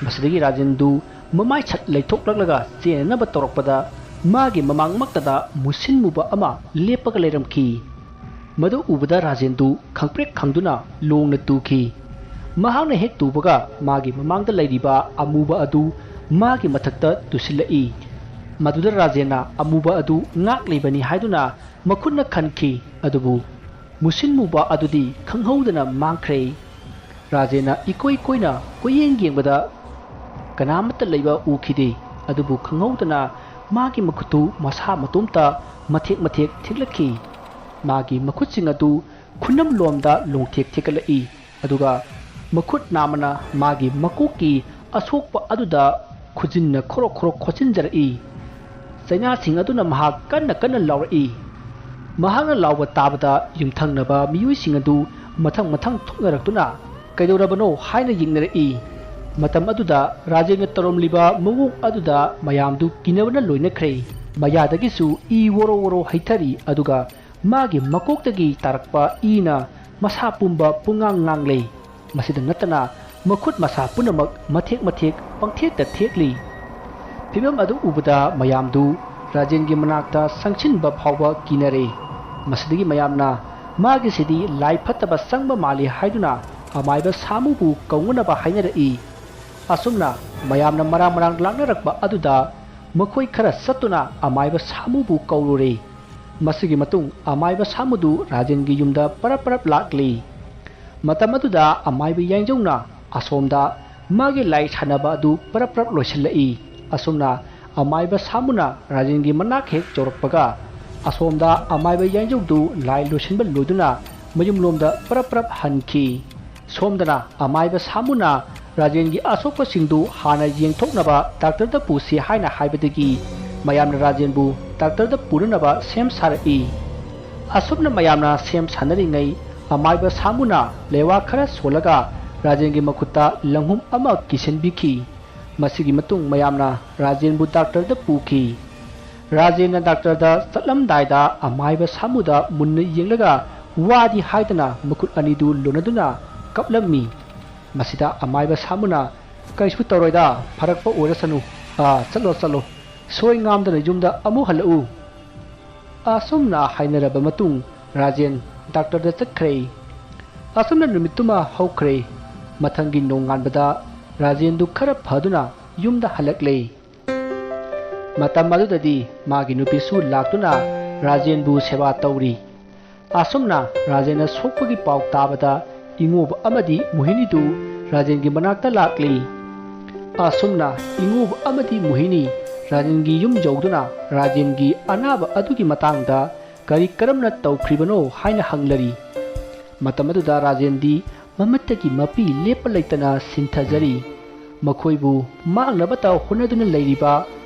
ꯃꯁꯤꯗꯒꯤ ꯔꯥꯖꯦꯟꯗꯨ ꯃꯃꯥꯏ ꯁꯠ ꯂꯩꯊꯣꯛꯂꯛꯂꯒ ꯆꯦꯟꯅꯅꯕ ꯇꯧꯔꯛꯄꯗ ꯃꯥꯒꯤ ꯃꯃꯥꯡꯃꯛꯇꯗ ꯃꯨꯁꯤꯟ ꯃꯨꯕ ꯑꯃ ꯂꯦꯞꯄꯒ ꯂꯩꯔꯝꯈꯤ꯫ ꯃꯗꯨ ꯎꯕꯗ ꯔꯥꯖꯦꯟꯗꯨ ꯈꯪꯄ꯭ꯔꯦꯛ ꯈꯪꯗꯨꯅ ꯂꯣꯡꯅ ꯇꯨꯈꯤ꯫ ꯃꯍꯥꯛꯅ ꯍꯦꯛ ꯇꯨꯕꯒ ꯃꯥꯒꯤ ꯃꯃꯥꯡꯗ ꯂꯩꯔꯤꯕ ꯑꯃꯨꯕ ꯑꯗꯨ ꯃꯥꯒꯤ ꯃꯊꯛꯇ ꯇꯨꯁꯤꯜꯂꯛꯏ꯫ ꯃꯗꯨꯗ ꯔꯥꯖꯦꯟꯅ ꯑꯃꯨꯕ ꯑꯗꯨ ꯉꯥꯛꯂꯤꯕꯅꯤ ꯍꯥꯏꯗꯨꯅ ꯃꯈꯨꯠꯅ ꯈꯟꯈꯤ, ꯑꯗꯨꯕꯨ ꯃꯨꯁꯤꯟ ꯃꯨꯕ ꯑꯗꯨꯗꯤ ꯈꯪꯍꯧꯗꯅ ꯃꯥꯡꯈ꯭ꯔꯦ꯫ ꯔꯥꯖꯦꯟꯅ ꯏꯀꯣꯏ ꯀꯣꯏꯅ ꯀꯣꯏꯌꯦꯡ ꯌꯦꯡꯕꯗ ꯀꯅꯥꯃꯠꯇ ꯂꯩꯕ ꯎꯈꯤꯗꯦ꯫ ꯑꯗꯨꯕꯨ ꯈꯪꯍꯧꯗꯅ ꯃꯥꯒꯤ ꯃꯈꯨꯠꯇꯨ ꯃꯁꯥ ꯃꯇꯣꯝꯇ ꯃꯊꯦꯛ ꯃꯊꯦꯛ ꯊꯦꯛꯂꯛꯈꯤ꯫ ꯃꯥꯒꯤ ꯃꯈꯨꯠꯁꯤꯡ ꯑꯗꯨ ꯈꯨꯅꯝ ꯂꯣꯝꯗ ꯂꯣꯡꯊꯦꯛ ꯊꯦꯛꯀꯠꯂꯛꯏ꯫ ꯑꯗꯨꯒ ꯃꯈꯨꯠ ꯅꯥꯝꯃꯅ ꯃꯥꯒꯤ ꯃꯀꯣꯛꯀꯤ ꯑꯁꯣꯛꯄ ꯑꯗꯨꯗ ꯈꯨꯖꯤꯟꯅ ꯈꯣꯔꯣꯛ ꯈꯣꯔꯣꯛ ꯈꯣꯠꯆꯤꯟꯖꯔꯛꯏ꯫ ꯆꯩꯅꯥꯁꯤꯡ ꯑꯗꯨꯅ ꯃꯍꯥꯛ ꯀꯟꯅ ꯀꯟꯅ ꯂꯥꯎꯔꯛꯏ꯫ ꯃꯍꯥꯛꯅ ꯂꯥꯎꯕ ꯇꯥꯕꯗ ꯌꯨꯝꯊꯪꯅꯕ ꯃꯤꯑꯣꯏꯁꯤꯡ ꯑꯗꯨ ꯃꯊꯪ ꯃꯊꯪ ꯊꯣꯛꯅꯔꯛꯇꯨꯅ "ꯀꯩꯗꯧꯔꯕꯅꯣ?" ꯍꯥꯏꯅ ꯌꯦꯡꯅꯔꯛꯏ꯫ ꯃꯇꯝ ꯑꯗꯨꯗ ꯔꯥꯖꯦꯟꯅ ꯇꯧꯔꯝꯂꯤꯕ ꯃꯑꯣꯡ ꯑꯗꯨꯗ ꯃꯌꯥꯝꯗꯨ ꯀꯤꯅꯕꯅ ꯂꯣꯏꯅꯈ꯭ꯔꯦ꯫ ꯃꯌꯥꯗꯒꯤꯁꯨ ꯏ ꯋꯣꯔꯣ ꯋꯣꯔꯣ ꯍꯩꯊꯔꯤ, ꯑꯗꯨꯒ ꯃꯥꯒꯤ ꯃꯀꯣꯛꯇꯒꯤ ꯇꯥꯔꯛꯄ ꯏꯅ ꯃꯁꯥ ꯄꯨꯝꯕ ꯄꯨꯡꯉꯥꯡ ꯉꯥꯡꯂꯦ꯫ ꯃꯁꯤꯗ ꯅꯠꯇꯅ ꯃꯈꯨꯠ ꯃꯁꯥ ꯄꯨꯝꯅꯃꯛ ꯃꯊꯦꯛ ꯃꯊꯦꯛ ꯄꯪꯊꯦꯛꯇ ꯊꯦꯛꯂꯤ꯫ ꯐꯤꯚꯝ ꯑꯗꯨ ꯎꯕꯗ ꯃꯌꯥꯝꯗꯨ ꯔꯥꯖꯦꯟꯒꯤ ꯃꯅꯥꯛꯇ ꯆꯪꯁꯤꯟꯕ ꯐꯥꯎꯕ ꯀꯤꯅꯔꯦ꯫ ꯃꯁꯤꯗꯒꯤ ꯃꯌꯥꯝꯅ "ꯃꯥꯒꯤꯁꯤꯗꯤ ꯂꯥꯏ ꯐꯠꯇꯕ ꯆꯪꯕ ꯃꯥꯜꯂꯤ" ꯍꯥꯏꯗꯨꯅ ꯑꯃꯥꯏꯕ ꯁꯥꯃꯨꯕꯨ ꯀꯧꯅꯅꯕ ꯍꯥꯏꯅꯔꯛꯏ꯫ ꯑꯁꯨꯝꯅ ꯃꯌꯥꯝꯅ ꯃꯔꯥꯡ ꯃꯔꯥꯡ ꯂꯥꯛꯅꯔꯛꯄ ꯑꯗꯨꯗ ꯃꯈꯣꯏ ꯈꯔ ꯆꯠꯇꯨꯅ ꯑꯃꯥꯏꯕ ꯁꯥꯃꯨꯕꯨ ꯀꯧꯔꯨꯔꯦ꯫ ꯃꯁꯤꯒꯤ ꯃꯇꯨꯡ ꯑꯃꯥꯏꯕ ꯁꯥꯃꯨꯗꯨ ꯔꯥꯖꯦꯟꯒꯤ ꯌꯨꯝꯗ ꯄꯔꯞ ꯄꯔꯞ ꯂꯥꯛꯂꯤ꯫ ꯃꯇꯝ ꯑꯗꯨꯗ ꯑꯃꯥꯏꯕ ꯌꯥꯏꯖꯧꯅ ꯑꯁꯣꯝꯗ ꯃꯥꯒꯤ ꯂꯥꯏ ꯁꯥꯟꯅꯕ ꯑꯗꯨ ꯄꯔꯞ ꯄꯔꯞ ꯂꯣꯏꯁꯤꯜꯂꯛꯏ꯫ ꯑꯁꯨꯝꯅ ꯑꯃꯥꯏꯕ ꯁꯥꯃꯨꯅ ꯔꯥꯖꯦꯟꯒꯤ ꯃꯅꯥꯛ ꯍꯦꯛ ꯌꯧꯔꯛꯄꯒ, ꯑꯁꯣꯝꯗ ꯑꯃꯥꯏꯕ ꯌꯥꯏꯖꯧꯗꯨ ꯂꯥꯏ ꯂꯣꯏꯁꯤꯟꯕ ꯂꯣꯏꯗꯨꯅ ꯃꯌꯨꯝꯂꯣꯝꯗ ꯄꯔꯞ ꯄꯔꯞ ꯍꯟꯈꯤ꯫ ꯁꯣꯝꯗꯅ ꯑꯃꯥꯏꯕ ꯁꯥꯃꯨꯅ ꯔꯥꯖꯦꯟꯒꯤ ꯑꯁꯣꯛꯄꯁꯤꯡꯗꯨ ꯍꯥꯟꯅ ꯌꯦꯡꯊꯣꯛꯅꯕ ꯗꯥꯛꯇꯔꯗ ꯄꯨꯁꯤ ꯍꯥꯏꯅ ꯍꯥꯏꯕꯗꯒꯤ ꯃꯌꯥꯝꯅ ꯔꯥꯖꯦꯟꯕꯨ ꯗꯥꯛꯇꯔꯗ ꯄꯨꯅꯅꯕ ꯁꯦꯝ ꯁꯥꯔꯛꯏ꯫ ꯑꯁꯨꯝꯅ ꯃꯌꯥꯝꯅ ꯁꯦꯝ ꯁꯥꯅꯔꯤꯉꯩ ꯑꯃꯥꯏꯕ ꯁꯥꯃꯨꯅ ꯂꯩꯋꯥ ꯈꯔ ꯁꯣꯜꯂꯒ ꯔꯥꯖꯦꯟꯒꯤ ꯃꯈꯨꯠꯇ ꯂꯪꯍꯨꯝ ꯑꯃ ꯀꯤꯁꯤꯟꯕꯤꯈꯤ꯫ ꯃꯁꯤꯒꯤ ꯃꯇꯨꯡ ꯃꯌꯥꯝꯅ ꯔꯥꯖꯦꯟꯕꯨ ꯗꯥꯛꯇꯔꯗ ꯄꯨꯈꯤ꯫ ꯔꯥꯖꯦꯟꯅ ꯗꯥꯛꯇꯔꯗ ꯆꯠꯂꯝꯗꯥꯏꯗ ꯑꯃꯥꯏꯕ ꯁꯥꯃꯨꯗ ꯃꯨꯟꯅ ꯌꯦꯡꯂꯒ ꯋꯥꯗꯤ ꯍꯥꯏꯗꯅ ꯃꯈꯨꯠ ꯑꯅꯤꯗꯨ ꯂꯣꯟꯅꯗꯨꯅ ꯀꯞꯂꯝꯃꯤ꯫ ꯃꯁꯤꯗ ꯑꯃꯥꯏꯕ ꯁꯥꯃꯨꯅ "ꯀꯩꯁꯨ ꯇꯧꯔꯣꯏꯗ, ꯐꯔꯛꯄ ꯑꯣꯏꯔꯁꯅꯨ꯫ ꯑꯥ, ꯆꯠꯂꯣ, ꯆꯠꯂꯣ꯫ ꯁꯣꯏ ꯉꯥꯝꯗꯅ ꯌꯨꯝꯗ ꯑꯃꯨꯛ ꯍꯜꯂꯛꯎ꯫ ꯑꯁꯨꯝꯅ ꯍꯥꯏꯅꯔꯕ ꯃꯇꯨꯡ ꯔꯥꯖꯦꯟ ꯗꯥꯛꯇꯔꯗ ꯆꯠꯈ꯭ꯔꯦ꯫ ꯑꯁꯨꯝꯅ ꯅꯨꯃꯤꯠꯇꯨꯃ ꯍꯧꯈ꯭ꯔꯦ꯫ ꯃꯊꯪꯒꯤ ꯅꯣꯡꯉꯥꯟꯕꯗ ꯔꯥꯖꯦꯟꯗꯨ ꯈꯔ ꯐꯗꯨꯅ ꯌꯨꯝꯗ ꯍꯜꯂꯛꯂꯦ꯫ ꯃꯇꯝ ꯑꯗꯨꯗꯗꯤ ꯃꯥꯒꯤ ꯅꯨꯄꯤꯁꯨ ꯂꯥꯛꯇꯨꯅ ꯔꯥꯖꯦꯟꯕꯨ ꯁꯦꯕꯥ ꯇꯧꯔꯤ꯫ ꯑꯁꯨꯝꯅ ꯔꯥꯖꯦꯟꯅ ꯁꯣꯛꯄꯒꯤ ꯄꯥꯎ ꯇꯥꯕꯗ ꯏꯉꯣꯕ ꯑꯃꯗꯤ ꯃꯣꯍꯤꯅꯤꯗꯨ ꯔꯥꯖꯦꯟꯒꯤ ꯃꯅꯥꯛꯇ ꯂꯥꯛꯂꯤ꯫ ꯑꯁꯨꯝꯅ ꯏꯉꯣꯕ ꯑꯃꯗꯤ ꯃꯣꯍꯤꯅꯤ ꯔꯥꯖꯦꯟꯒꯤ ꯌꯨꯝ ꯌꯧꯗꯨꯅ ꯔꯥꯖꯦꯟꯒꯤ ꯑꯅꯥꯕ ꯑꯗꯨꯒꯤ ꯃꯇꯥꯡꯗ ꯀꯔꯤ ꯀꯔꯝꯅ ꯇꯧꯈ꯭ꯔꯤꯕꯅꯣ ꯍꯥꯏꯅ ꯍꯪꯂꯔꯤ꯫ ꯃꯇꯝ ꯑꯗꯨꯗ ꯔꯥꯖꯦꯟꯗꯤ ꯃꯃꯤꯠꯇꯒꯤ ꯃꯄꯤ ꯂꯦꯞꯄ ꯂꯩꯇꯅ ꯁꯤꯟꯊꯖꯔꯤ꯫ ꯃꯈꯣꯏꯕꯨ ꯃꯥꯡꯅꯕꯇ ꯍꯣꯠꯅꯗꯨꯅ ꯂꯩꯔꯤꯕ,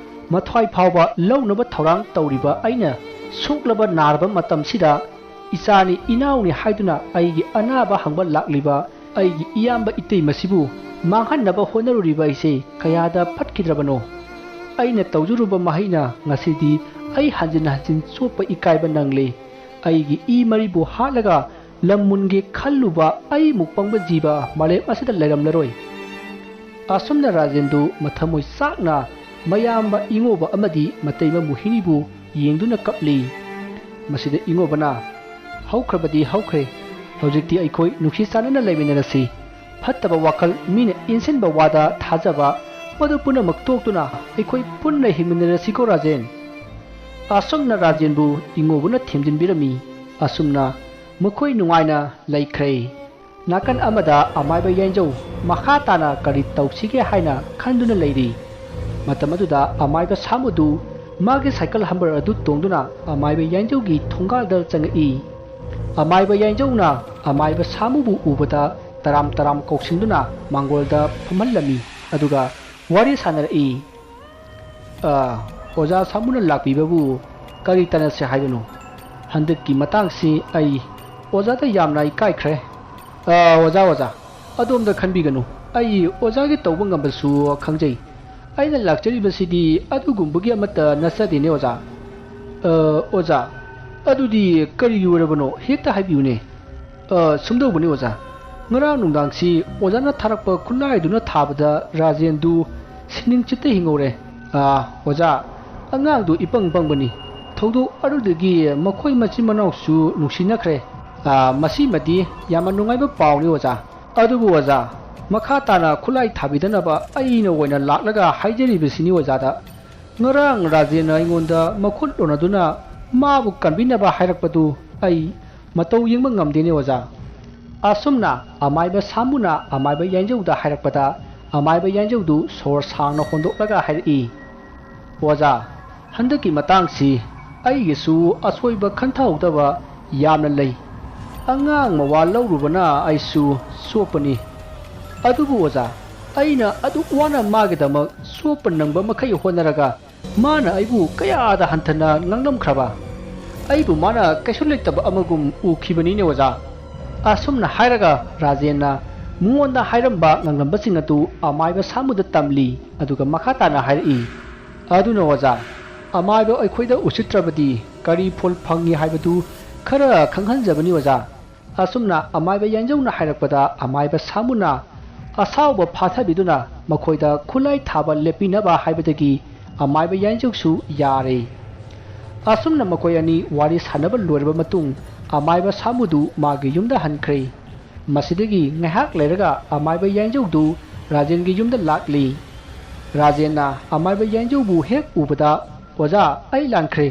ꯃꯊ꯭ꯋꯥꯏ ꯐꯥꯎꯕ ꯂꯧꯅꯕ ꯊꯧꯔꯥꯡ ꯇꯧꯔꯤꯕ ꯑꯩꯅ ꯁꯣꯛꯂꯕ ꯅꯥꯔꯕ ꯃꯇꯝꯁꯤꯗ ꯏꯆꯥꯅꯤ ꯏꯅꯥꯎꯅꯤ ꯍꯥꯏꯗꯨꯅ ꯑꯩꯒꯤ ꯑꯅꯥꯕ ꯍꯪꯕ ꯂꯥꯛꯂꯤꯕ ꯑꯩꯒꯤ ꯏꯌꯥꯝꯕ ꯏꯇꯩꯃꯁꯤꯕꯨ ꯃꯥꯡꯍꯟꯅꯕ ꯍꯣꯠꯅꯔꯨꯔꯤꯕ ꯑꯩꯁꯦ ꯀꯌꯥꯗ ꯐꯠꯈꯤꯗ꯭ꯔꯕꯅꯣ꯫ ꯑꯩꯅ ꯇꯧꯖꯔꯨꯕ ꯃꯍꯩꯅ ꯉꯁꯤꯗꯤ ꯑꯩ ꯍꯟꯖꯤꯟ ꯍꯟꯖꯤꯟ ꯆꯣꯞꯄ ꯏꯀꯥꯏꯕ ꯅꯪꯂꯦ꯫ ꯑꯩꯒꯤ ꯏ ꯃꯔꯤꯕꯨ ꯍꯥꯠꯂꯒ ꯂꯝ ꯃꯨꯟꯒꯦ ꯈꯜꯂꯨꯕ ꯑꯩꯃꯨꯛ ꯄꯪꯕ ꯖꯤꯕ ꯃꯥꯂꯦꯝ ꯑꯁꯤꯗ ꯂꯩꯔꯝꯂꯔꯣꯏ꯫ ꯑꯁꯨꯝꯅ ꯔꯥꯖꯦꯟꯗꯨ ꯃꯊꯃꯣꯏ ꯆꯥꯛꯅ ꯃꯌꯥꯝꯕ ꯏꯉꯣꯕ ꯑꯃꯗꯤ ꯃꯇꯩꯃ ꯃꯣꯍꯤꯅꯤꯕꯨ ꯌꯦꯡꯗꯨꯅ ꯀꯞꯂꯤ꯫ ꯃꯁꯤꯗ ꯏꯉꯣꯕꯅ, "ꯍꯧꯈ꯭ꯔꯕꯗꯤ ꯍꯧꯈ꯭ꯔꯦ, ꯍꯧꯖꯤꯛꯇꯤ ꯑꯩꯈꯣꯏ ꯅꯨꯡꯁꯤ ꯆꯥꯟꯅꯅ ꯂꯩꯃꯤꯟꯅꯔꯁꯤ꯫ ꯐꯠꯇꯕ ꯋꯥꯈꯜ, ꯃꯤꯅ ꯏꯟꯁꯤꯟꯕ ꯋꯥꯗ ꯊꯥꯖꯕ, ꯃꯗꯨ ꯄꯨꯝꯅꯃꯛ ꯇꯣꯛꯇꯨꯅ ꯑꯩꯈꯣꯏ ꯄꯨꯟꯅ ꯍꯤꯡꯃꯤꯟꯅꯔꯁꯤꯀꯣ ꯔꯥꯖꯦꯟ"꯫ ꯑꯁꯨꯝꯅ ꯔꯥꯖꯦꯟꯕꯨ ꯏꯉꯣꯕꯅ ꯊꯦꯝꯖꯤꯟꯕꯤꯔꯝꯃꯤ꯫ ꯑꯁꯨꯝꯅ ꯃꯈꯣꯏ ꯅꯨꯡꯉꯥꯏꯅ ꯂꯩꯈ꯭ꯔꯦ꯫ ꯅꯥꯀꯟ ꯑꯃꯗ ꯑꯃꯥꯏꯕ ꯌꯥꯏꯟꯖꯧ ꯃꯈꯥ ꯇꯥꯅ ꯀꯔꯤ ꯇꯧꯁꯤꯒꯦ ꯍꯥꯏꯅ ꯈꯟꯗꯨꯅ ꯂꯩꯔꯤ꯫ ꯃꯇꯝ ꯑꯗꯨꯗ ꯑꯃꯥꯏꯕ ꯁꯥꯃꯨꯗꯨ ꯃꯥꯒꯤ ꯁꯥꯏꯀꯜ ꯍꯝꯕꯔ ꯑꯗꯨ ꯇꯣꯡꯗꯨꯅ ꯑꯃꯥꯏꯕ ꯌꯥꯏꯟꯖꯧꯒꯤ ꯊꯣꯡꯒꯥꯜꯗ ꯆꯪꯉꯛꯏ꯫ ꯑꯃꯥꯏꯕ ꯌꯥꯏꯟꯖꯧꯅ ꯑꯃꯥꯏꯕ ꯁꯥꯃꯨꯕꯨ ꯎꯕꯗ ꯇꯔꯥꯝ ꯇꯔꯥꯝ ꯀꯧꯁꯤꯟꯗꯨꯅ ꯃꯥꯡꯒꯣꯜꯗ ꯐꯝꯍꯜꯂꯝꯃꯤ꯫ ꯑꯗꯨꯒ ꯋꯥꯔꯤ ꯁꯥꯟꯅꯔꯛꯏ꯫ "ꯑ, ꯑꯣꯖꯥ ꯁꯥꯃꯨꯅ ꯂꯥꯛꯄꯤꯕꯕꯨ ꯀꯔꯤ ꯇꯥꯟꯅꯁꯦ ꯍꯥꯏꯕꯅꯣ? ꯍꯟꯗꯛꯀꯤ ꯃꯇꯥꯡꯁꯤ ꯑꯩ ꯑꯣꯖꯥꯗ ꯌꯥꯝꯅ ꯏꯀꯥꯏꯈ꯭ꯔꯦ"꯫ "ꯑ, ꯑꯣꯖꯥ, ꯑꯣꯖꯥ, ꯑꯗꯣꯝꯗ ꯈꯟꯕꯤꯒꯅꯨ꯫ ꯑꯩ ꯑꯣꯖꯥꯒꯤ ꯇꯧꯕ ꯉꯝꯕꯁꯨ ꯈꯪꯖꯩ꯫ ꯑꯩꯅ ꯂꯥꯛꯆꯔꯤꯕꯁꯤꯗꯤ ꯑꯗꯨꯒꯨꯝꯕꯒꯤ ꯑꯃꯠꯇ ꯅꯠꯆꯗꯦꯅꯦ ꯑꯣꯖꯥ"꯫ "ꯑ, ꯑꯣꯖꯥ, ꯑꯗꯨꯗꯤ ꯀꯔꯤꯒꯤ ꯑꯣꯏꯔꯕꯅꯣ? ꯍꯦꯛꯇ ꯍꯥꯏꯕꯤꯌꯨꯅꯦ"꯫ "ꯑ, ꯁꯨꯝꯗꯧꯕꯅꯤ ꯑꯣꯖꯥ, ꯉꯔꯥꯡ ꯅꯨꯡꯗꯥꯡꯁꯤ ꯑꯣꯖꯥꯅ ꯊꯥꯔꯛꯄ ꯈꯨꯠꯂꯥꯏꯗꯨꯅ ꯊꯥꯕꯗ ꯔꯥꯖꯦꯟꯗꯨ ꯁꯤꯅꯤꯡ ꯆꯤꯠꯇ ꯍꯤꯡꯍꯧꯔꯦ"꯫ ꯑꯥ, ꯑꯣꯖꯥ, ꯑꯉꯥꯡꯗꯨ ꯏꯄꯪ ꯄꯪꯕꯅꯤ꯫ ꯊꯧꯗꯣꯛ ꯑꯗꯨꯗꯒꯤ ꯃꯈꯣꯏ ꯃꯆꯤꯟ ꯃꯅꯥꯎꯁꯨ ꯅꯨꯡꯁꯤꯅꯈ꯭ꯔꯦ꯫ ꯑꯥ, ꯃꯁꯤꯃꯗꯤ ꯌꯥꯝꯅ ꯅꯨꯡꯉꯥꯏꯕ ꯄꯥꯎꯅꯤ, ꯑꯣꯖꯥ꯫ ꯑꯗꯨꯕꯨ ꯑꯣꯖꯥ, ꯃꯈꯥ ꯇꯥꯅ ꯈꯨꯠꯂꯥꯏ ꯊꯥꯕꯤꯗꯅꯕ ꯑꯩꯅ ꯑꯣꯏꯅ ꯂꯥꯛꯂꯒ ꯍꯥꯏꯖꯔꯤꯕꯁꯤꯅꯤ ꯑꯣꯖꯥꯗ꯫ ꯉꯔꯥꯡ ꯔꯥꯖꯦꯟꯅ ꯑꯩꯉꯣꯟꯗ ꯃꯈꯨꯠ ꯂꯣꯟꯅꯗꯨꯅ ꯃꯥꯕꯨ ꯀꯟꯕꯤꯅꯕ ꯍꯥꯏꯔꯛꯄꯗꯨ ꯑꯩ ꯃꯇꯧ ꯌꯦꯡꯕ ꯉꯝꯗꯦꯅꯦ ꯑꯣꯖꯥ꯫ ꯑꯁꯨꯝꯅ ꯑꯃꯥꯏꯕ ꯁꯥꯃꯨꯅ ꯑꯃꯥꯏꯕ ꯌꯥꯏꯖꯧꯗ ꯍꯥꯏꯔꯛꯄꯗ, ꯑꯃꯥꯏꯕ ꯌꯥꯏꯖꯧꯗꯨ ꯁꯣꯔ ꯁꯥꯡꯅ ꯍꯣꯟꯗꯣꯛꯂꯒ ꯍꯥꯏꯔꯛꯏ, "ꯑꯣꯖꯥ, ꯍꯟꯗꯛꯀꯤ ꯃꯇꯥꯡꯁꯤ ꯑꯩꯒꯤꯁꯨ ꯑꯁꯣꯏꯕ ꯈꯟꯊꯍꯧꯗꯕ ꯌꯥꯝꯅ ꯂꯩ꯫ ꯑꯉꯥꯡ ꯃꯋꯥ ꯂꯧꯔꯨꯕꯅ ꯑꯩꯁꯨ ꯆꯣꯞꯄꯅꯤ꯫ ꯑꯗꯨꯕꯨ ꯑꯣꯖꯥ, ꯑꯩꯅ ꯑꯗꯨꯛ ꯋꯥꯅ ꯃꯥꯒꯤꯗꯃꯛ ꯆꯣꯞꯄ ꯅꯪꯕ ꯃꯈꯩ ꯍꯣꯠꯅꯔꯒ ꯃꯥꯅ ꯑꯩꯕꯨ ꯀꯌꯥꯗ ꯍꯟꯊꯅ ꯉꯥꯡꯂꯝꯈ꯭ꯔꯕ? ꯑꯩꯕꯨ ꯃꯥꯅ ꯀꯩꯁꯨ ꯂꯩꯇꯕ ꯑꯃꯒꯨꯝ ꯎꯈꯤꯕꯅꯤꯅꯦ ꯑꯣꯖꯥ"꯫ ꯑꯁꯨꯝꯅ ꯍꯥꯏꯔꯒ ꯔꯥꯖꯦꯟꯅ ꯃꯉꯣꯟꯗ ꯍꯥꯏꯔꯝꯕ ꯉꯥꯡꯂꯝꯕꯁꯤꯡ ꯑꯗꯨ ꯑꯃꯥꯏꯕ ꯁꯥꯃꯨꯗ ꯇꯝꯂꯤ꯫ ꯑꯗꯨꯒ ꯃꯈꯥ ꯇꯥꯅ ꯍꯥꯏꯔꯛꯏ, "ꯑꯗꯨꯅ ꯑꯣꯖꯥ, ꯑꯃꯥꯏꯕ ꯑꯩꯈꯣꯏꯗ ꯎꯁꯤꯠꯇ꯭ꯔꯕꯗꯤ ꯀꯔꯤ ꯐꯣꯜ ꯐꯪꯏ ꯍꯥꯏꯕꯗꯨ ꯈꯔ ꯈꯪꯍꯟꯖꯕꯅꯤ ꯑꯣꯖꯥ"꯫ ꯑꯁꯨꯝꯅ ꯑꯃꯥꯏꯕ ꯌꯥꯏꯖꯧꯅ ꯍꯥꯏꯔꯛꯄꯗ ꯑꯃꯥꯏꯕ ꯁꯥꯃꯨꯅ ꯑꯁꯥꯎꯕ ꯐꯥꯊꯕꯤꯗꯨꯅ ꯃꯈꯣꯏꯗ ꯈꯨꯠꯂꯥꯏ ꯊꯥꯕ ꯂꯦꯞꯄꯤꯅꯕ ꯍꯥꯏꯕꯗꯒꯤ ꯑꯃꯥꯏꯕ ꯌꯥꯏꯖꯧꯁꯨ ꯌꯥꯔꯦ꯫ ꯑꯁꯨꯝꯅ ꯃꯈꯣꯏ ꯑꯅꯤ ꯋꯥꯔꯤ ꯁꯥꯟꯅꯕ ꯂꯣꯏꯔꯕ ꯃꯇꯨꯡ ꯑꯃꯥꯏꯕ ꯁꯥꯃꯨꯗꯨ ꯃꯥꯒꯤ ꯌꯨꯝꯗ ꯍꯟꯈ꯭ꯔꯦ꯫ ꯃꯁꯤꯗꯒꯤ ꯉꯥꯏꯍꯥꯛ ꯂꯩꯔꯒ ꯑꯃꯥꯏꯕ ꯌꯥꯏꯖꯧꯗꯨ ꯔꯥꯖꯦꯟꯒꯤ ꯌꯨꯝꯗ ꯂꯥꯛꯂꯤ꯫ ꯔꯥꯖꯦꯟꯅ ꯑꯃꯥꯏꯕ ꯌꯥꯏꯖꯧꯕꯨ ꯍꯦꯛ ꯎꯕꯗ, "ꯑꯣꯖꯥ, ꯑꯩ ꯂꯥꯟꯈ꯭ꯔꯦ꯫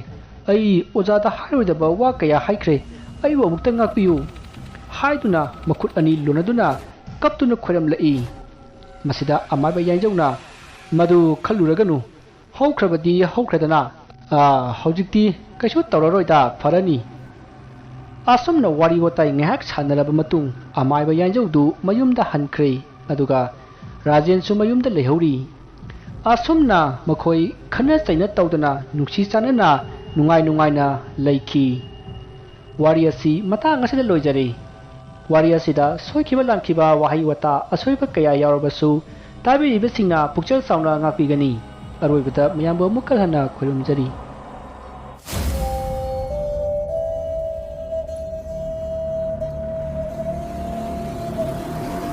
ꯑꯩ ꯑꯣꯖꯥꯗ ꯍꯥꯏꯔꯣꯏꯗꯕ ꯋꯥ ꯀꯌꯥ ꯍꯥꯏꯈ꯭ꯔꯦ꯫ ꯑꯩꯕꯨ ꯑꯃꯨꯛꯇ ꯉꯥꯛꯄꯤꯌꯨ" ꯍꯥꯏꯗꯨꯅ ꯃꯈꯨꯠ ꯑꯅꯤ ꯂꯣꯟꯅꯗꯨꯅ ꯀꯞꯇꯨꯅ ꯈꯣꯏꯔꯝꯂꯛꯏ꯫ ꯃꯁꯤꯗ ꯑꯃꯥꯏꯕ ꯌꯥꯏꯖꯧꯅ, "ꯃꯗꯨ ꯈꯜꯂꯨꯔꯒꯅꯨ, ꯍꯧꯈ꯭ꯔꯕꯗꯤ ꯍꯧꯈ꯭ꯔꯦꯗꯅ꯫ ꯑꯥ, ꯍꯧꯖꯤꯛꯇꯤ ꯀꯩꯁꯨ ꯇꯧꯔꯔꯣꯏꯗ, ꯐꯔꯅꯤ"꯫ ꯑꯁꯨꯝꯅ ꯋꯥꯔꯤ ꯋꯥꯇꯥꯏ ꯉꯥꯏꯍꯥꯛ ꯁꯥꯟꯅꯔꯕ ꯃꯇꯨꯡ ꯑꯃꯥꯏꯕ ꯌꯥꯏꯖꯧꯗꯨ ꯃꯌꯨꯝꯗ ꯍꯟꯈ꯭ꯔꯦ꯫ ꯑꯗꯨꯒ ꯔꯥꯖꯦꯟꯁꯨ ꯃꯌꯨꯝꯗ ꯂꯩꯍꯧꯔꯤ꯫ ꯑꯁꯨꯝꯅ ꯃꯈꯣꯏ ꯈꯠꯅ ꯆꯩꯅ ꯇꯧꯗꯅ ꯅꯨꯡꯁꯤ ꯆꯥꯟꯅꯅ ꯅꯨꯡꯉꯥꯏ ꯅꯨꯡꯉꯥꯏꯅ ꯂꯩꯈꯤ꯫ ꯋꯥꯔꯤ ꯑꯁꯤ ꯃꯇꯥꯡ ꯑꯁꯤꯗ ꯂꯣꯏꯖꯔꯦ꯫ ꯋꯥꯔꯤ ꯑꯁꯤꯗ ꯁꯣꯏꯈꯤꯕ ꯂꯥꯟꯈꯤꯕ ꯋꯥꯍꯩ ꯋꯥꯇꯥ ꯑꯁꯣꯏꯕ ꯀꯌꯥ ꯌꯥꯎꯔꯕꯁꯨ ꯇꯥꯕꯤꯔꯤꯕꯁꯤꯡꯅ ꯄꯨꯛꯆꯦꯜ ꯆꯥꯎꯅ ꯉꯥꯛꯄꯤꯒꯅꯤ꯫ ꯑꯔꯣꯏꯕꯗ ꯃꯌꯥꯝꯕꯨ ꯑꯃꯨꯛꯀ ꯍꯟꯅ ꯈꯨꯔꯨꯝꯖꯔꯤ꯫